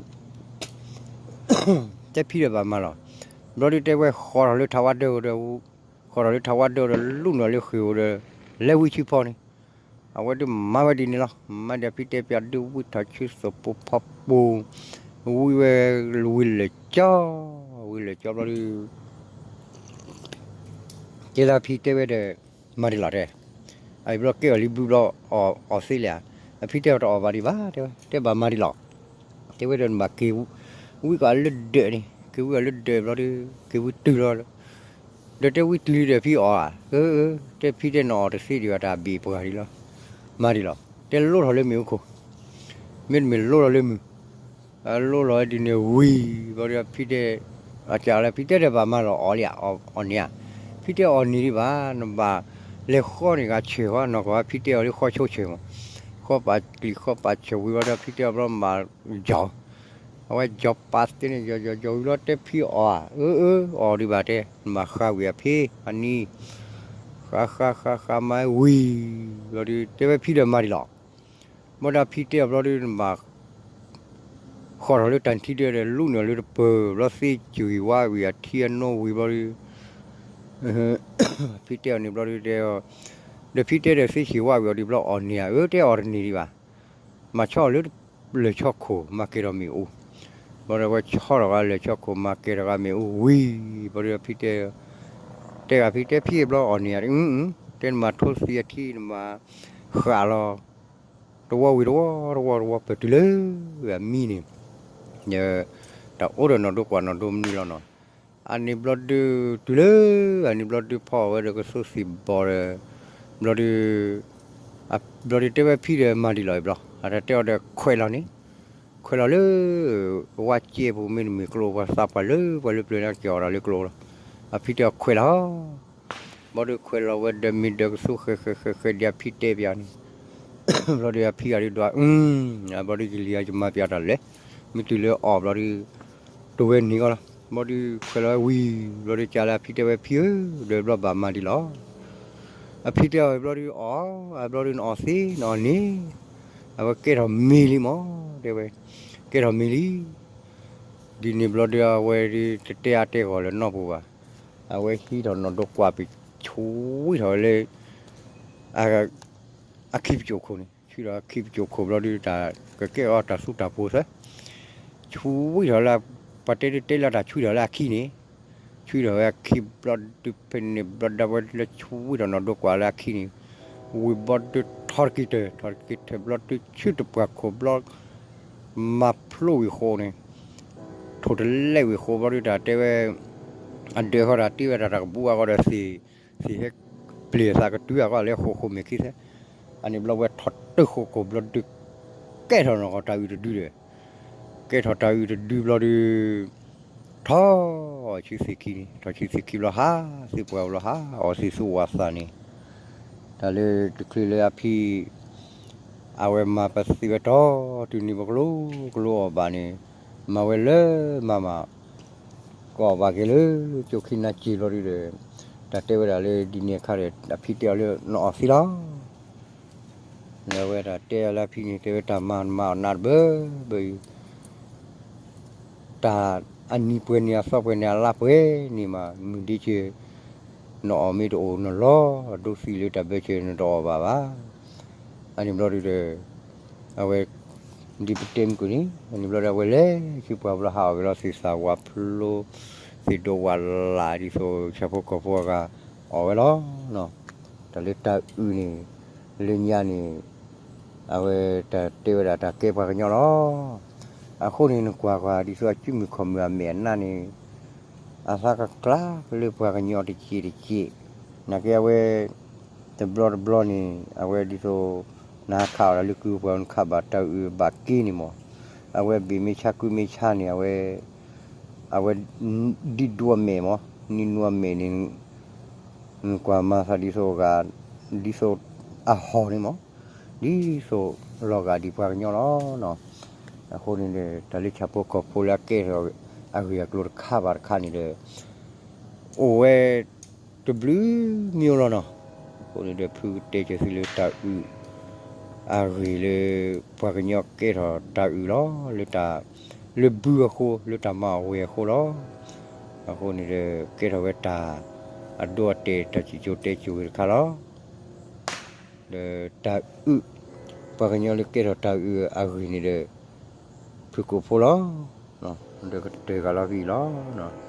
ဒီး တဲဖံဒီးဘၣ်မၤလီၤ. ဘျီဒီးတဲဝဲဃီထီၣ်လၢထးဝါဒၢဒီး ဃီထီၣ်လၢထးဝါဒၢဒီး လူၣ်နီၤလၢဃ့ၢ်ဧိၤဒီး လဲၤဝံဆံဖီန့ၣ်, အဝဲဒုးမၤဝဲဒ်န့ၣ်လီၤ. မၤဒီးဖံတဲပၠးဒုးဝံထီၣ်ဆူသပိဖီပူၤ, ဝံၤဝဲဝံၤလဲၤကၠီ, ဝံၤလဲၤကၠီဘျီဒီး ကဲလၢဖံတဲဝဲဒီး မၤဒ်လီၤတဲ, အဘျီကဲအီၤလံ ဘုဘျီ အီၣ်သ့လံဧါ, အဖံတဲအီၤတအီၣ်ဘၣ်ဒံးဘၣ် တဲဝဲ တဲဘၣ်မၤဒ်လီၤ, တဲဝဲဒီးနဘၣ်က့ၤဝံကီးလၢဒၢးန့ၣ် က့ၤဝံကီးလၢဒၢးဘျီဒီး က့ၤဝံတုၤလီၤ, ဒီးတဲဝံတုၤလံဒီးဖံအီၣ်ဧါ, အၢ အၢ တဲဖံတဲနအီၣ်တသ့ဒံးဘၣ် တၢ်ဘ့ၣ်ပှၤဒံးလီၤ, မၤဒ်လီၤ, တဲလိၣ်ထီၣ်လၢမ့ၣ်အူခိၣ်, မ့တမ့ၢ်လိၣ်ထီၣ်လၢမုၢ် အလိၣ်လီၤဒ်န့ၣ်ဝံၤ ဘျီဒီးဖံတဲ, အကးလၢဖံတဲဒီးဘၣ်မၤလီၤအီၣ်လံဧါ, အီၣ်န့ၢ်ဧါ, ဖံတဲအီၣ်န့ၢ်ဒံးဘၣ် နဘၣ်လဲၤဃီန့ၢ်ဂၤဆၢၣ်ဃီနီၢ်ကီၢ် ဖံတဲအီၤလၢဃီဆိဆၢၣ်မး, ဃီပာ်ကလံၤဃီပာ်ဆၢၣ်ဝံၤဘျီဒီးဖံတဲအီၤဘျီမၤယီၤ, အဝဲယီၤပာ်သ့န့ၣ် ယီၤယီၤယီၤဝံၤလီၤ တဲဖံအီၣ်ဧါ, အၢ အၢ အီၣ်ဒံးဘၣ်တဲ, နဘၣ်ဃါဝံၤအဖံအနံၤ, ဃါဃါဃါဃါမၤဝံၤ ဘျီဒီးတဲဝဲဖံဒီးမၤဒ်လီၤ ဘၣ်ဒီးဖံတဲအီၤဘျီဒီးနဘၣ် ဃီထီၣ်လၢတၢ်ထံဒၢဒီး လူၣ်န့ၢ်အီၤလၢတပၢၤ ဘျီသ့စံၣ်ဝါဝံၤအထံအနိဝံၤဘျီဒီး ဖံတဲအီၤန့ၣ်ဘျီဒီးတဲအီၤ, ဒီးဖံတဲဒီးသ့စံၣ်ဝါဝံၤအီၤဒံးဘျီအီၣ်န့ၢ်ဧါ, အၢ တဲအီၣ်တန့ၢ်ဒံးဘၣ်, မၤဆီၣ်အီၤလၢလၢၢ်ဆီခိၣ် မၤကဲထီၣ်မ့ၣ်အူ, ဘျီဒီးအဝဲဆီၣ်ထီၣ်ဂၤလၢၢ်ဆီခိၣ် မၤကဲထီၣ်ဂၤမ့ၣ်အူဝံၤ ဘျီဒီးဖံတဲ တဲဂၤဖံတဲဖံဘျီအီၣ်န့ၢ်ဧါ, တဲနမၤထိသံအထံ နမၤဃာ်လီၤ တဝီဝံၤတဝီ တဝီတဝီ ပတုၤလၢအမံန့ၣ်, တၢ်အိၣ်ဒီးနီၢ်ဒိကွၢ်နီၢ်ဒိမနုၤလီၤနီၤ, အန့ၣ်ဘျီဒုးတုၤလၢ အန့ၣ်ဘျီဒုးဖီအီၣ်ဝဲဒီးကသိသံၣ်ဘီဒီး ဘျီဒုး ဘျီဒုးတဲဝဲဖံဒီးမၤဒ်လီၤအံၤဘျီ အတၢ်တဲအီၤဒီးခွဲးလီၤန့ၣ်, ခွဲးလီၤလၢ ဝါစဲပူၤမ့တမ့ၢ်ကျိ ပှၤသးပှၢ်လၢပှၤလၢပျၢၤန့ၣ်က့ၤအီၣ်တၢ်လၢကျိလီၤ, အဖံတဲအီၤခွဲးလီၤ ဘျီဒုးခွဲးလီၤဝဲဒီးမ့ၢ်ဒီးကသိဃဲးဃဲးဃဲးဃဲးဒ်အဖံတဲပၠးန့ၣ်, ဘျီဒုးအဖံဂၤဒုးဒွး အၢ ဘျီဒုးယလံၤယမၤပၠးတၢ်လဲၣ်, မ့ၢ်တုၤလၢအီၣ်ဘျီဒုး တဝဲန့ၢ်အီၤလီၤ, ဘျီဒုးခွဲးလီၤဝဲဝံၤ ဘျီဒုးကးလၢအဖံတဲဝဲဖံဧၢ ဒီးဘျီဘၣ်မၤဒ်လီၤ, အဖံတဲအီၤဘျီဒုးအီၣ် အဘျီဒုးနအီၣ်သ့နအီၣ်န့ၢ်, အဝဲကဲထီၣ်မ့ၤလံမး တဲဝဲ, ကဲထီၣ်မ့ၤလံ ဒ်န့ၣ်ဘျီဒီးအဝဲဒုးတတဲအါတဲဂီၤလၢၤနီတပူၤဘၣ်, အဝဲဟံးထီၣ်နီၢ်ဒိကွၢ်ပံၤ ဆွံထီၣ်ဝဲလၢ အခံပစိၣ်ခိၣ်န့ၣ် ဆွံထီၣ်အခံပစိၣ်ခိၣ်ဘျီဒုးတၢ်ကကဲအီၤတၢ်သူတၢ်ပှိၤသၢ, ဆွံထီၣ်လၢ ပှၤတဲတဲလၢတၢ်ဆွံထီၣ်လၢအခံန့ၣ်, ဆွံထီၣ်ဝဲအခံဘျီဒုးဖဲန့ၣ်ဘျီဒၣ်ဝဲလၢဆွံထီၣ်နီၢ်ဒိကွၢ်လၢအခံန့ၣ်, ဝံၤဘျီဒုးထီၣ်တက့ၤတၢၢ် ထီၣ်တက့ၤတၢၢ်ဘျီဒုးဆူတပှၢ်ခိၣ်ဘျီ မၤဖျိဝံၤဃိန့ၣ်, ထိၣ်တလဲၣ်ဝံၤဃိဘျီဒုးတၢ်တဲဝဲ အဒၢးဃီတၢ်တ့ဝဲတၢ်တၢ်ကဘူအါဂီၢ်ဒီးသ့ၣ် သ့ၣ်ဟဲပျ့ၤသးကတုၤအါဂီၢ်လၢဃိာ်ဃိာ်မဲာ်ခံသၢ, အန့ၣ်ဘျီဝဲထီၣ်တၢၢ်ဃိာ်ခိၣ်ဘျီဒုး ကဲထီၣ်နီၢ်ကီၢ်တၢ်အုၣ်တဒုဒီး ကဲထီၣ်တၢ်အုၣ်တဒုဘျီဒုး ထီၣ်ဆူသ့ၣ်ခံန့ၣ် ထီၣ်ဆူသ့ၣ်ခံဘျီဟး သ့ၣ်ပှၢ်ဘျီဟး အီၣ်သ့ၣ်သူအီၣ်သးန့ၣ်, တၢ်လၢတချုးလၢအဖံ အဝဲမၤပသံဝဲတီတုၤန့ၣ် ပကလိကလိအီၣ်ဘၣ်န့ၣ် မၤဝဲလၢမၤမး ကအီၣ်ဘၣ်က့ၤလၢကၠိခံနါစ့ဘျီဒုဒီး တၢ်တဲဝဲဒၣ်လၢဒ်န့ၣ်အခါဒီး အဖံတဲအီၤလၢနအီၣ်သ့လီၤ လၢအဝဲတၢ်တဲအီၤလၢအဖံန့ၣ် တဲဝဲတၢ်မၤမၤအီၣ်နးတဘၢဘၢအံၤ တၢ်အနံၤပှဲၤန့ၣ် အသီပှဲၤန့ၣ် အလါပှဲၤန့ၣ်မး မုၢ်ဒ့ဆၢ နအီၣ်မ့ၢ်တအိၣ် နလီၤဒိသံလၢတၢ်ဘၢဆၢ နတအီၣ်ဘၣ်ဘၣ်. အန့ၣ်ဘျီဒုဒီး အဝဲ ဒ်ပတဲမုၢ်ကန့ၣ် အန့ၣ်ဘျီဒီး အဝဲလဲၤဆူပှၢ်ဘျီဟးအီၣ်က့ၤလီၤ သ့ၣ်သၣ်ဝါဖျိ သ့ၣ်ဒိးဝးလၢ် ဒ်သိးဆၣ်ဖိကီၢ်ဖိအဂၤအီၣ်ဝဲလီၤ. တၢ်လၢတၢ်အုၣ်န့ၣ် လၢညါန့ၣ် အဝဲတၢ်တဲဝဲဒၣ်တၢ်ကဲပှၤကညီလီၤ. အဃိန့ၣ် နကွၢ်ကွၢ် ဒ်သိးအစုမုၢ်ခီၣ်မုၢ်အမဲာ်အနါန့ၣ် အသးကကျါလၢပှၤကညီတစဲးတစဲး နာ်က့အဝဲ တဘျီတဘျီန့ၣ် အဝဲဒ်သိး နဟးခးအီၣ်တၢ်လၢကုပှၤ နခးဘၣ်တၢ်အုၣ်ဘၣ်က့န့ၣ်မး အဝဲဘ့ၣ်မ့ၢ်ဆါကုမ့ၢ်ဆါန့ၣ် အဝဲ အဝဲ ဒ်ဒိအမဲာ်မး နံၤနူအမဲာ်န့ၣ် နကွၢ်မၤသးဒ်သိးဂၤ ဒ်သိးအဟီၣ်န့ၣ်မး ဒ်သိးလီၤဂာ်ဒ်ပှၤကညီလီၤ. အဃိန့ၣ် တၢ်လၢဆၣ်ဖိကီၢ်ဖိလၢအကဲထီၣ်အဂ့ၢ်အကျိၤတခါဘၣ်တခါန့ၣ်ဒီး အိၣ်ဝဲတဘျုးမံၤလီၤနီၤ. အဃိန့ၣ်ဒီး ဖုကတဲက့ၤသုလၢတၢ်အုၣ် အဂ့ၢ်လၢ ပှၤကညီကဲထီၣ်တၢ်အုၣ်လီၤ လၢတၢ် လၢဘုအဃိ လၢတၢ်မၤအီၣ်ဝဲအဃိလီၤ. အဃိန့ၣ်ဒီး ကဲထီၣ်ဝဲတၢ်အဒိအတဲာ် တၢ်စံၣ်စိၤတဲစိၤဂ့ၤတခါလီၤ. ဒီးတၢ်အုၣ်, ပှၤကညီလၢကဲထီၣ်တၢ်အုၣ်အဂ့ၢ်န့ၣ်ဒီး ဖုၣ်ကိာ်ဖိလီၤ. ဒီးကတၢၢ်ဃာ်လီၤဖဲအံၤလီၤ.